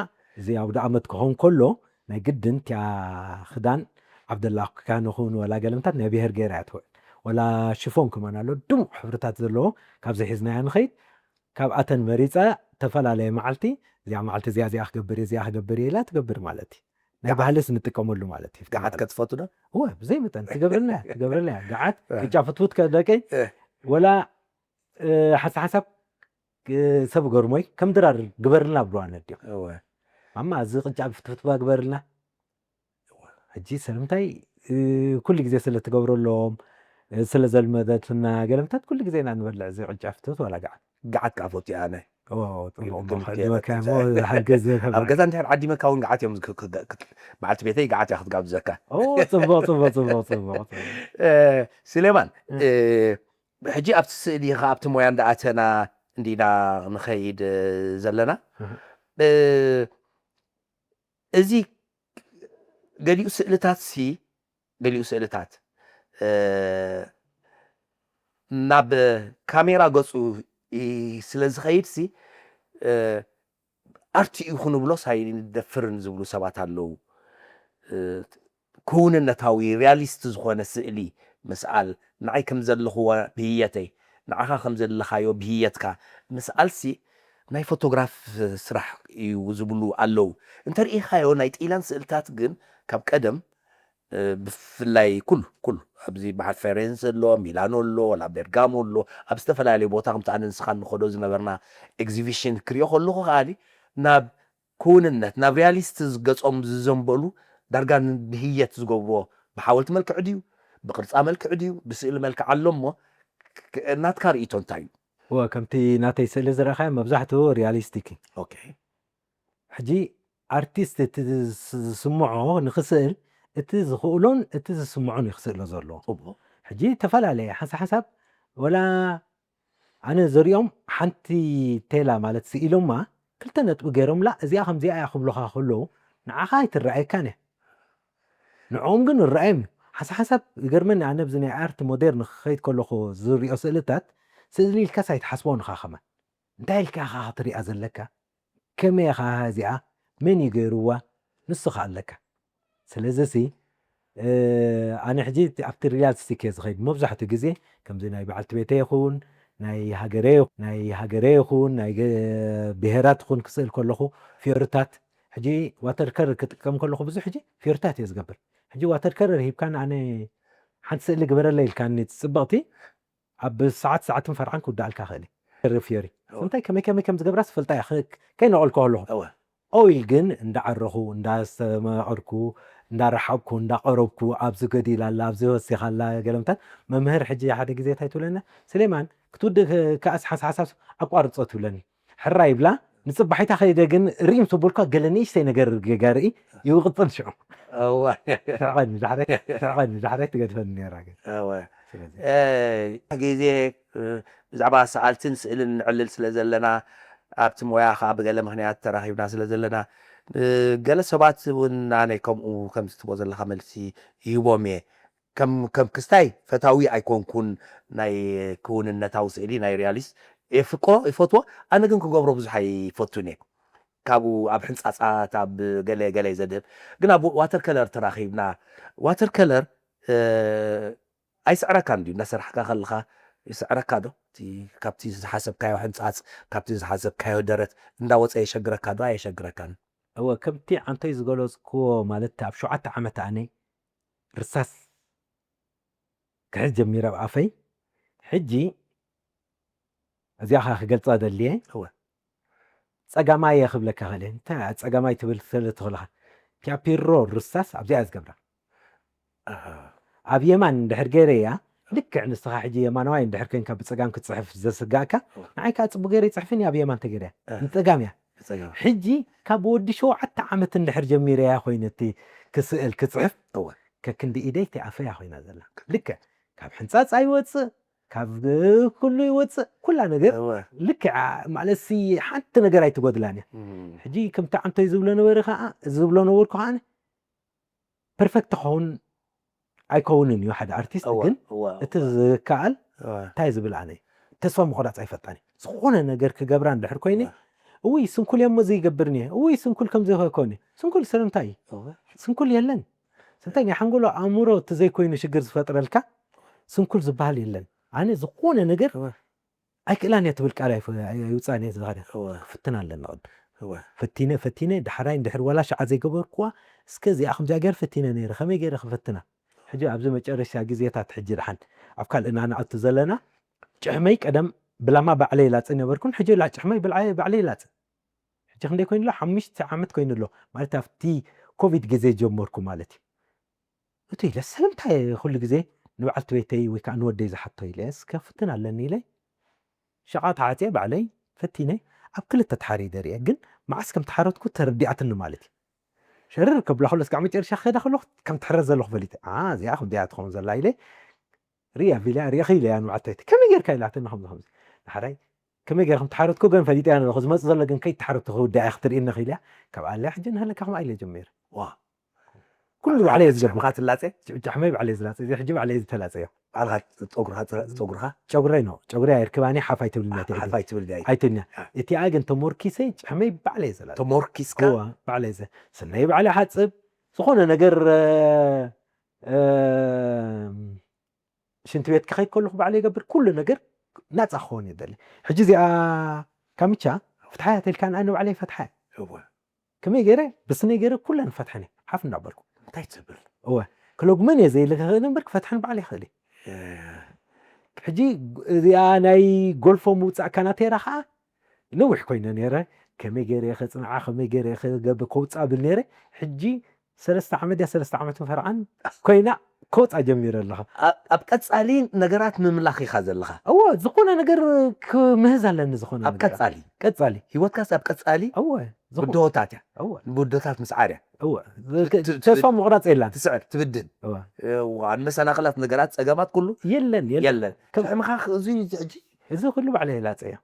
እዚ ኣውደ ኣመት ክኸውን ከሎ ናይ ግድን እቲያ ክዳን ዓብደላ ካን ይኹን ወላ ገለምታት ናይ ብሄር ገይራ እያ ትውዕል። ወላ ሽፎን ከማን ኣሎ ድሙቕ ሕብርታት ዘለዎ ካብዚ ሒዝናያ ንኸይድ። ካብኣተን መሪፀ ተፈላለየ መዓልቲ እዚኣ መዓልቲ እዚኣ እዚኣ ክገብር እየ እዚኣ ክገብር እየ ኢላ ትገብር ማለት እዩ። ናይ ባህልስ ንጥቀመሉ ማለት እዩ። ገዓት ከትፈቱ ዶ? እወ ብዘይ መጠን ትገብርልና እያ ትገብርልና እያ። ገዓት ቅጫ ፍትፉት ከደቀይ ወላ ሓንሳ ሓንሳብ ሰብ ገርሞይ ከም ድራር ግበርልና ብለዋ ነዲኦም። ማማ እዚ ቅጫ ፍትፍት ግበርልና። ሕጂ ስለምንታይ ኩሉ ግዜ ስለ ትገብረሎም ስለ ዘልመደትና ገለምታት ኩሉ ግዜ ኢና ንበልዕ እዚ ቅጫ ፍትፍት ዋላ ገዓት። ገዓት ከዓ ፈትዩ ኣነ። ኣብ ገዛ እንድሕር ዓዲመካ እውን ገዓት እዮም። በዓልቲ ቤተይ ገዓት እያ ክትጋብዘካ። ስሌማን፣ ሕጂ ኣብቲ ስእሊ ከ ኣብቲ ሞያ እንዳኣተና እንዲና ንኸይድ ዘለና። እዚ ገሊኡ ስእልታት ሲ ገሊኡ ስእልታት ናብ ካሜራ ገፁ ስለ ዝኸይድ ሲ ኣርት እዩ ክንብሎስ ኣይንደፍርን ዝብሉ ሰባት ኣለዉ። ክውንነታዊ ሪያሊስት ዝኾነ ስእሊ ምስኣል ንዓይ ከም ዘለኽዎ ብህየተይ ንዓኻ ከም ዘለኻዮ ብህየትካ ምስኣልሲ ናይ ፎቶግራፍ ስራሕ እዩ ዝብሉ ኣለዉ። እንተርኢኻዮ ናይ ጢላን ስእልታት ግን ካብ ቀደም ብፍላይ ኩሉ ኩሉ ኣብዚ በዓል ፌሬንስ ኣሎ፣ ሚላኖ ኣሎ፣ ወላ ቤርጋሞ ኣሎ፣ ኣብ ዝተፈላለዩ ቦታ ከምቲ ኣነ ንስኻ ንኸዶ ዝነበርና ኤግዚቢሽን ክሪኦ ከለኹ ከኣኒ ናብ ክውንነት ናብ ሪያሊስት ገጾም ዝዘንበሉ ዳርጋ ብህየት ዝገብርዎ ብሓወልቲ መልክዕ ድዩ ብቅርፃ መልክዕ ድዩ ብስእሊ መልክዕ ኣሎ እሞ ናትካ ርእይቶ እንታይ እዩ? እወ ከምቲ ናተይ ስእሊ ዝረኣኻዮ መብዛሕትኡ ሪያሊስቲክ እዩ። ሕጂ ኣርቲስት እቲ ዝስምዖ ንክስእል እቲ ዝኽእሎን እቲ ዝስምዖን እዩ ክስእሎ ዘለዎ። ሕጂ ዝተፈላለየ ሓንሳብ ሓንሳብ ወላ ኣነ ዘሪኦም ሓንቲ ቴላ ማለት ስኢሎማ ክልተ ነጥቢ ገይሮምላ እዚኣ ከምዚኣ እያ ክብሉኻ ከለዉ ንዓኻ ኣይትረኣየካን እያ። ንዕኦም ግን እረኣዮም እዩ። ሓንሳብ ሓንሳብ ይገርመኒ ኣነ ኣብዚ ናይ ኣርት ሞዴርን ክኸይድ ከለኹ ዝሪኦ ስእልታት ስእሊ ኢልካስ ኣይትሓስቦን ኢኻ ከማን እንታይ ኢልካ ኢኻ ክትሪኣ ዘለካ ከመይ ኢኻ እዚኣ መን እዩ ገይርዋ ንስኻ ኣለካ። ስለዚ ሲ ኣነ ሕጂ ኣብቲ ሪያሊስቲክ እየ ዝኸይድ መብዛሕትኡ ግዜ ከምዚ ናይ በዓልቲ ቤተይ ይኹን ናይ ሃገረይ ናይ ሃገረይ ይኹን ናይ ብሄራት ይኹን ክስእል ከለኹ ፊዮርታት ሕጂ ዋተር ከለር ክጥቀም ከለኹ ብዙሕ ሕጂ ፊዮርታት እየ ዝገብር። ሕጂ ዋተር ከለር ሂብካኒ ኣነ ሓንቲ ስእሊ ግበረለይ ኢልካኒ ጽብቕቲ ኣብ ሰዓት ሰዓትን ፈርዓን ክውድኣልካ ይኽእል እዩ። ፊዮሪ እንታይ ከመይ ከመይ ከም ዝገብራ ዝፈልጣ እያ ከይነቐልኩ ከለኹ ኦይል ግን እንዳዓረኹ እንዳስተማቐርኩ እንዳረሓቕኩ እንዳቐረብኩ ኣብዚ ገዲላ ኣላ ኣብዚ ወሲኻ ኣላ ገለምታት መምህር ሕጂ ሓደ ግዜ እንታይ ትብለና ስሌማን ክትውድእ ከኣስ ሓንሳብ ሓንሳብ ኣቋርጾ ትብለኒ ሕራይ ይብላ ንጽባሒታ ከይደ ግን ርኢ ምስ በልኳ ገለ ንእሽተይ ነገር ጌጋ ርኢ ይቕጽል ሽዑ እዋ ስሕቐኒ ዳሕረይ ስሕቐኒ ዳሕረይ ትገድፈኒ ነይራ ግን እዋ ስለዚ እ፣ ግዜ እ፣ ብዛዕባ ሰኣልትን ስእልን ንዕልል ስለ ዘለና ኣብቲ ሞያ ከዓ ብገለ ምክንያት ተራኺብና ስለ ዘለና እ፣ ገለ ሰባት እውን ኣነ ከምኡ ከምዚ ትቦ ዘለካ መልሲ ይህቦም እየ ከም ከም ክስታይ ፈታዊ ኣይኮንኩን ናይ ክውንነታዊ ስእሊ ናይ ሪያሊስት የፍቅሮ ይፈትዎ። ኣነ ግን ክገብሮ ብዙሕ ኣይፈቱን እየ። ካብኡ ኣብ ሕንፃፃት ኣብ ገለ ገለ ዘድህብ ግን ኣብ ዋተር ከለር ተራኺብና። ዋተር ከለር ኣይስዕረካን ድዩ? እናሰራሕካ ከለኻ ይስዕረካ ዶ? እቲ ካብቲ ዝሓሰብካዮ ሕንፃፅ፣ ካብቲ ዝሓሰብካዮ ደረት እንዳወፀ የሸግረካ ዶ ኣየሸግረካን? እወ፣ ከምቲ ዓንቶይ ዝገለፅክዎ ማለት ኣብ ሸውዓተ ዓመት ኣነ ርሳስ ክሕዝ ጀሚረ ኣብ ኣፈይ። ሕጂ እዚኣ ከዓ ክገልፃ ደልየ። እወ። ፀጋማይ እየ ክብለካ ክእል እየ። እንታይ እያ ፀጋማይ ትብል ስለ ትኽእልኻ? ፒያፒሮ ርሳስ ኣብዚኣ እየ ዝገብራ። ኣሃ። ኣብ የማን እንድሕር ገይረ እያ፣ ልክዕ ንስኻ ሕጂ የማናዋይ እንድሕር ኮይንካ ብፀጋም ክትፅሕፍ ዘስጋእካ፣ እወ። ንዓይ ከዓ ፅቡቅ ገይረ ይፅሕፍን እያ ኣብ የማን ተገይረ እያ። ኣሃ። ንፀጋም እያ። ብፀጋም። ሕጂ ካብ ወዲ ሸውዓተ ዓመት እንድሕር ጀሚረ እያ ኮይነ እቲ ክስእል ክፅሕፍ፣ እወ። ከክንዲ ኢደይ እቲ ኣፈያ ኮይና ዘላ። ልክዕ ካብ ሕንፃፅ ኣይወፅእ፣ ካብ ኩሉ ይወፅእ፣ ኩላ ነገር እወ። ልክዕ ማለት ሲ ሓንቲ ነገር ኣይትጎድላን እያ። እም። ሕጂ ከምቲ ዓንቶይ ዝብሎ ነበረ ከዓ፣ ዝብሎ ነበርኩ ከዓ ፐርፌክት ክኸውን ኣይከውንን እዩ ሓደ ኣርቲስት፣ እወ፣ ግን እወ፣ እቲ እወ። ዝከኣል እወ። እንታይ ዝብል ኣነ ተስፋ ምቑራፅ ኣይፈጣን እየ። ዝኾነ ነገር ክገብራ እንድሕር ኮይነ፣ እወ። እውይ ስንኩል እየ እሞ ዘይገብርን እየ፣ እውይ ስንኩል ከምዚ ከኮን እየ። ስንኩል ስለምንታይ እዩ? እወ። ስንኩል የለን። ስለምንታይ ናይ ሓንጎሎ ኣእምሮ እቲ ዘይኮይኑ ሽግር ዝፈጥረልካ ስንኩል ዝበሃል የለን። ኣነ ዝኾነ ነገር እወ። ኣይክእላን እየ ትብል ቃል ኣይፈ- ኣይ- ኣይውፃእን እየ ዝዛረብ። እወ። ክፍትን ኣለኒ ቅድም። እወ። ፈቲነ ፈቲነ ዳሕራይ እንድሕር ዋላ ሸዓ ዘይገበርኩዋ እስከ እዚኣ ከምዚኣ ገይር ፈቲነ ነይረ ከመይ ገይረ ክፈትና? ሕጂ ኣብዚ መጨረሻ ግዜታት ሕጂ ደሓን ኣብ ካልእ ኢና ንኣቱ ዘለና። ጭሕመይ ቀደም ብላማ ባዕለይ ይላፅእ ነበርኩን ሕጂ ላ ጭሕመይ ብልዓይ ባዕለይ ይላፅእ። ሕጂ ክንደይ ኮይኑ ኣሎ? ሓሙሽተ ዓመት ኮይኑ ኣሎ ማለት ኣብቲ ኮቪድ ግዜ ጀመርኩ ማለት እዩ። እቱ ኢለ ስለምንታይ ኩሉ ግዜ ንበዓልቲ ቤተይ ወይ ከዓ ንወደይ ዝሓቶ ኢለ እስከ ፍትን ኣለኒ ኢለ ሸቓ ተዓፅየ ባዕለይ ፈቲነ ኣብ ክልተ ተሓሪደ ርየ ግን መዓስ ከም ተሓረድኩ ተረዲኣትኒ ማለት እዩ። ሸርር ከብላ ከሎ እስካዕ መጨረሻ ክኸዳ ከለኹ ከም ትሕረድ ዘለኹ ፈሊጠ። አ እዚኣ ክብዲያ ትኸውን ዘላ ኢለ ርያ ቪላ ርኢኺ ኢለ ያ ንባዕልቲ ቤተይ ከመይ ጌርካ ኢላትኒ ከምዚ ከምዚ ንሓራይ ከመይ ጌርኩም ተሓረድኩ ግን ፈሊጠ ያ ኣለኹ ዝመፅ ዘሎ ግን ከይተሓረድኩ ክውዳእ እያ ክትርእየኒ ኢለ ካብ ኣለ ሕጂ ንሃለካ ከም ኣኢለ ጀሚረ ዋ ኩሉ ባዕለ እየ ዝገብር ጭሕምኻ ትላፀ ጭሕመይ ባዕለ እየ ዝላፀ እዚ ሕጂ ባዕለ እየ ዝተላፀዮ ባዕልኻ ፀጉርኻ ፀጉርኻ ጨጉረይ ነው ጨጉረይ ኣይርክባኒ ሓፋይ ትብልና ሓፋይ ትብል ዳይ ኣይትብልና እቲኣ ግን ተሞርኪሰ ጭሕመይ ባዕለ እየ ዘላፀ ተሞርኪስካ እዋ ባዕለ እየ ዘ- ስነይ ባዕለ ሓፅብ ዝኾነ ነገር እ፣ እ፣ ሽንቲ ቤት ክኸይድ ከለኹ ባዕለ ይገብር ኩሉ ነገር ናፃ ክኸውን ይደሊ ሕጂ እዚኣ ካምቻ ፍትሓያ ተልካ ንኣነ ባዕለ ይፈትሓ እወ ከመይ ገይረ ብስነይ ገይረ ኩለን ፈትሐን ሓፍ እንዳበልኩ እንታይ ትብል እወ ክለጉመን እየ ዘይልክእል እምበር ክፈትሐን ባዕለ ይኽእል እየ ሕጂ እዚኣ ናይ ጎልፎ ምውፃእ ካናቴራ ከዓ ነዊሕ ኮይነ ነይረ ከመይ ገይረ ከፅንዓ ከመይ ገይረ ከገብ ከውፃ ብል ነይረ ሕጂ ሰለስተ ዓመት ድያ ሰለስተ ዓመትን ፈርዓን ኮይና ከውፃ ጀሚረ ኣለኻ ኣብ ቀፃሊ ነገራት ምምላኽ ኢኻ ዘለኻ እወ ዝኾነ ነገር ክምህዝ ኣለኒ ዝኾነ ኣብ ነገር። ቀፃሊ ቀፃሊ ህይወትካስ ኣብ ቀፃሊ እወ ዝኾነ- ብድሆታት እያ እወ ብድሆታት ምስዓር እያ እወ ት- ት- ተስፋ ምቑራፅ የላን ትስዕር ትብድል እወ እዋ፣ ንመሰናኽላት ነገራት ፀገማት ኩሉ የለን የለን የለን ከም- ሕምኻ እዚ ሕጂ እዚ ኩሉ ባዕለ የላፀ እያ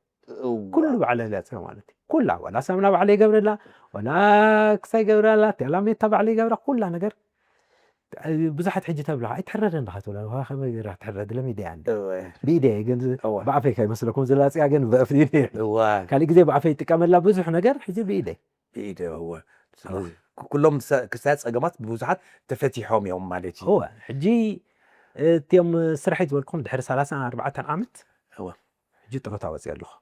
ኩሉ ባዕለ ላፅዮ ማለት እዩ ኩላ ዋላ ሳምና ባዕለ ይገብረላ ዋላ ክሳይ ይገብረላ ቴላሜታ ባዕለ ይገብራ ኩላ ነገር ብዙሓት ሕጂ ተብልኻ ኣይትሕረደ እንድኻ ትብላ ከመይ ገይራ ክትሕረድ ለሚደ እያ እንዲ ብኢደ ግን ብኣፈይ ከይመስለኩም ዝላፅያ ግን ብእፍኒ ካልእ ግዜ ብኣፈይ ይጥቀመላ ብዙሕ ነገር ሕጂ ብኢደ ብኢደ እወ ኩሎም ክሳያ ፀገማት ብብዙሓት ተፈቲሖም እዮም ማለት እዩ እወ ሕጂ እቲኦም ስራሐይ ዝበልኩም ድሕሪ ሰላሳን ኣርባዕተን ዓመት እወ ሕጂ ጥሮታ ወፅየ ኣለኹ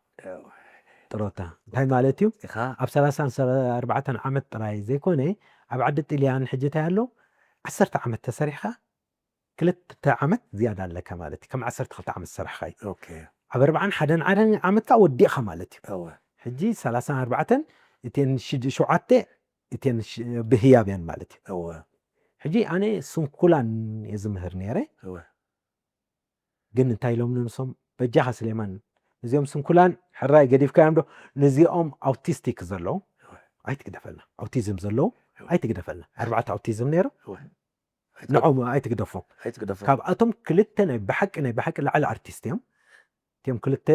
ጥሮታ እንታይ ማለት እዩ ኢኻ ኣብ ሰላሳን ኣርባዕተን ዓመት ጥራይ ዘይኮነ ኣብ ዓዲ ጥልያን ሕጂ እንታይ ኣሎ ዓሰርተ ዓመት ተሰሪሕካ ክልተ ዓመት ዝያዳ ኣለካ ማለት እዩ ከም ዓሰርተ ክልተ ዓመት ዝሰራሕካ እዩ ኦኬ ኣብ ኣርባዓን ሓደን ዓደን ዓመት ከዓ ወዲእካ ማለት እዩ እወ ሕጂ ሰላሳን ኣርባዕተን እተን ሽድ- ሸውዓተ እተን ሽ- ብህያብ እየን ማለት እዩ እወ ሕጂ ኣነ ስንኩላን እየ ዝምህር ነይረ እወ ግን እንታይ ኢሎም ንሶም በጃኻ ስሌማን እዚኦም ስንኩላን ሕራይ ገዲፍካዮም ዶ ነዚኦም ኣውቲስቲክ ዘለዉ ኣይትግደፈልና ኣውቲዝም ዘለዉ ኣይትግደፈልና ኣርባዕተ ኣውቲዝም ነይሩ ንዖም ኣይትግደፎም ኣይትግደፎም ካብኣቶም ክልተ ናይ ብሓቂ ናይ ብሓቂ ላዕሊ ኣርቲስት እዮም እቲኦም ክልተ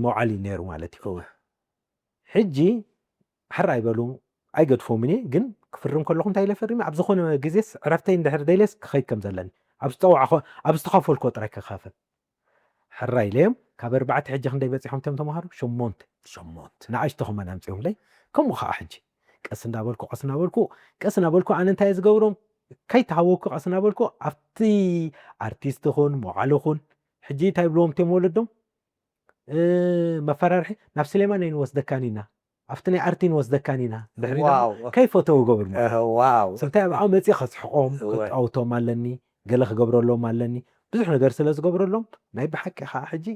መውዓሊ ነይሩ ማለት እዩ ሕጂ ሕራይ በሉ ኣይገድፎምን እየ ግን ክፍርም ከለኹ እንታይ ኢለ ፈሪመ ኣብ ዝኾነ ግዜስ ዕረፍተይ እንድሕር ደልየስ ክኸይድ ከም ዘለኒ ኣብ ዝጠዋዕኮ ኣብ ዝተኸፈልኮ ጥራይ ክኸፍል ሕራይ ኢለዮም። ካብ ኣርባዕተ ሕጂ ክንደይ በፂሖም እቶም ተምሃሮ? ሸሞንተ። ሸሞንተ። ንኣሽቱ ከማን ኣምፂኦምለይ። ከምኡ ከዓ ሕጂ ቀስ እንዳበልኩ ቀስ እንዳበልኩ ቀስ እንዳበልኩ ኣነ እንታይ እየ ዝገብሮም? ከይተሃወኩ ቀስ እንዳበልኩ ኣብቲ ኣርቲስት ኹን መውዓሊ ኹን ሕጂ እንታይ ብልዎም እቶም ወለዶም? እ፣ መፈራርሒ ናብ ስሌማን ኣይንወስደካን ኢና፣ ኣብቲ ናይ ኣርቲ ንወስደካን ኢና ድሕሪ ኢሎም ዋው ከይፈተው ገብርሞ እህ፣ ዋው ስንታይ ኣብኣ መፅእ ከስሕቆም እወ። ክፃውቶም ኣለኒ፣ ገለ ክገብረሎም ኣለኒ። ብዙሕ ነገር ስለ ዝገብረሎም ናይ ብሓቂ ከዓ ሕጂ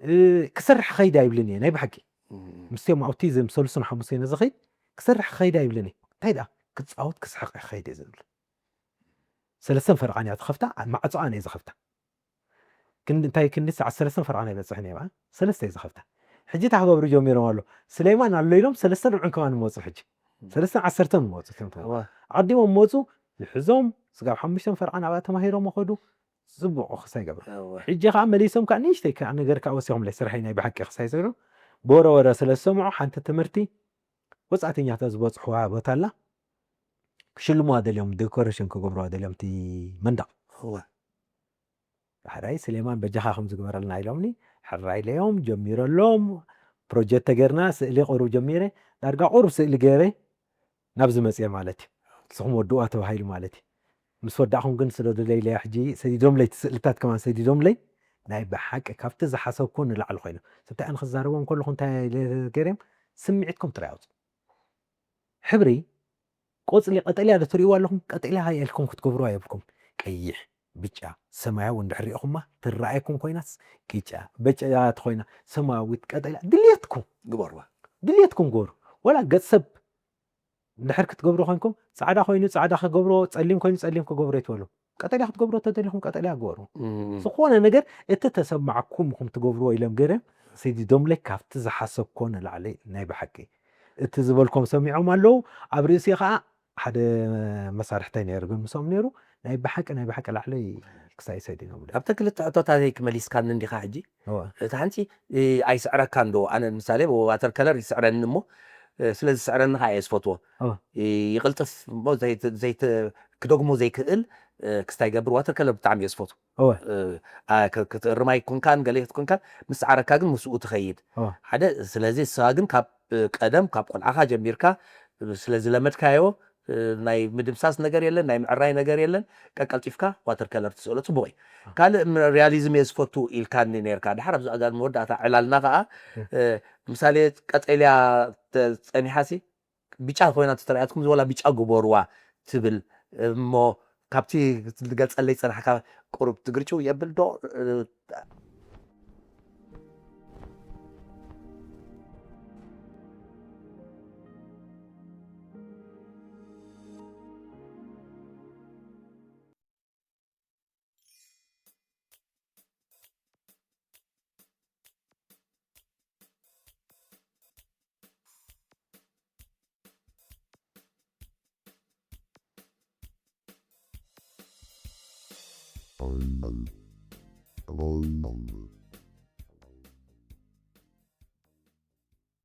እ፣ ክሰርሕ ኸይድ ኣይብልን እየ ናይ ብሓቂ። እም፣ ምስቶም ኣብቲ ዝም ሰሉስን ሓሙስን ዝኸይድ ክሰርሕ ኸይድ ኣይብልን እየ። እንታይ ደኣ ክፃወት ክስሕቕ እየ ኸይድ እየ ዝብል። ሰለስተን ፈርቓን እያ ዝኸፍታ፣ ማዕፆኣን እየ ዝኸፍታ። ክንዲ እንታይ ክንዲ ሰዓት ሰለስተን ፈርቓን ኣይበፅሕን እየ፣ ሰለስተ እየ ዝኸፍታ። ሕጂ እንታይ ክገብሩ ጀሚሮም ኣሎ? ስሌማን ኣሎ ኢሎም ሰለስተን ርብዕን ከማን መፁ። ሕጂ ሰለስተን ዓሰርተን መፁ። እቶም ተምሃሮ እወ፣ ዓዲሞም መፁ። ይሕዞም ስጋብ ሓሙሽተን ፈርቓን ኣብኣ ተማሂሮም ኸዱ። ፅቡቕ ክሳይ ገብሩ እወ። ሕጂ ከዓ መሊሶም ከዓ ንእሽተይ ከዓ ነገር ከዓ ወሲኹምለይ ስርሐይ ናይ ብሓቂ ክሳይ ዝብሉ ብወረ ወረ ስለ ዝሰምዑ ሓንቲ ትምህርቲ ወፃእተኛታት ዝበፅሕዋ ቦታ ኣላ። ክሽልሙዋ ደልዮም፣ ዴኮሬሽን ክገብርዋ ደልዮም እቲ መንደቕ። እወ። ሕራይ ስሌማን በጃኻ ከም ዝግበረልና ኢሎምኒ። ሕራይ ኢለዮም ጀሚረሎም። ፕሮጀክት ተገርና ስእሊ ቁሩብ ጀሚረ። ዳርጋ ቁሩብ ስእሊ ገይረ ናብዚ መፅየ ማለት እዩ። ንስኹም ወድዋ ተባሂሉ ማለት እዩ። ምስ ወዳእኹም ግን ስለ ደለይለያ ሕጂ ሰዲዶምለይ፣ እቲ ስእልታት ከማን ሰዲዶምለይ። ናይ ብሓቂ ካብቲ ዝሓሰብኩ ንላዕሊ ኮይኑ። ስብቲ ኣነ ክዛረቦም ከለኹ እንታይ ኢለ ገይረም? ስምዒትኩም ጥራይ ኣውፅኡ። ሕብሪ ቆፅሊ ቀጠልያ ዶ ትርእይዎ ኣለኹም? ቀጠልያ ሃይ ኢልኩም ክትገብርዋ የብልኩም። ቀይሕ፣ ብጫ፣ ሰማያዊ እንድሕር ሪኢኹማ ትረኣየኩም ኮይናስ፣ ቅጫ፣ በጫ ተኾይና፣ ሰማያዊት፣ ቀጠልያ፣ ድልየትኩም ግበርዋ። ድልየትኩም ግበሩ። ወላ ገፅ ሰብ እንድሕር ክትገብሩ ኮይንኩም ፃዕዳ ኮይኑ ፃዕዳ ክገብሮ፣ ፀሊም ኮይኑ ፀሊም ክገብሮ ይትበሉ። ቀጠልያ ክትገብሮ ተደሊኹም ቀጠልያ ግበሩ። እም፣ ዝኾነ ነገር እቲ ተሰማዕኩም ኢኹም ትገብርዎ ኢሎም ገይረ ሰዲዶምለይ ካብቲ ዝሓሰብኮ ንላዕሊ ናይ ብሓቂ እቲ ዝበልኮም ሰሚዖም ኣለዉ። ኣብ ርእሲ ከዓ ሓደ መሳርሕታይ ነይሩ ግን ምስኦም ነይሩ ናይ ብሓቂ ናይ ብሓቂ ላዕሊ ክሳይ ሰዲኖም ኣብተ ክልተ ሕቶታተይ ክመሊስካኒ እንዲኻ ሕጂ። እወ። እቲ ሓንቲ እ፣ ኣይስዕረካን ዶ? ኣነ ምሳሌ ዋተር ከለር ይስዕረኒ እሞ እ፣ ስለ ዝስዕረኒ ከዓ እየ ዝፈትዎ። እወ። እ፣ ይቕልጥፍ እሞ ዘይት- ዘይት- ክደግሞ ዘይክእል እ፣ ክስታይ ገብር ዋተር ከለር ብጣዕሚ እየ ዝፈትዎ። እወ። እ፣ ኣ፣ ክ- ክትእርማ ይኩንካን ገለ ክትኩንካን ምስ ሰዓረካ ግን ምስኡ ትኸይድ። እወ። ሓደ ስለዚ እሳ ግን ካብ እ፣ ቀደም ካብ ቆልዓኻ ጀሚርካ እ፣ ስለ ዝለመድካዮ እ፣ ናይ ምድምሳስ ነገር የለን፣ ናይ ምዕራይ ነገር የለን። ቀቀልጢፍካ ዋተር ከለር ትስእሎ ጽቡቕ እዩ። ካልእ ም- ሪያሊዝም እየ ዝፈቱ ኢልካኒ ነርካ። ድሓር ኣብዚ ኣጋር መወዳእታ ዕላልና ከዓ እ፣ ምሳሌ ቀጠልያ ተ- ጸኒሓሲ ብጫ ኮይና ተተረኣያትኩም ዝወላ ብጫ ግበርዋ ትብል እሞ ካብቲ ትገልጸለይ ጸናሕካ ቁሩብ ትግርጭው የብል ዶ? እ፣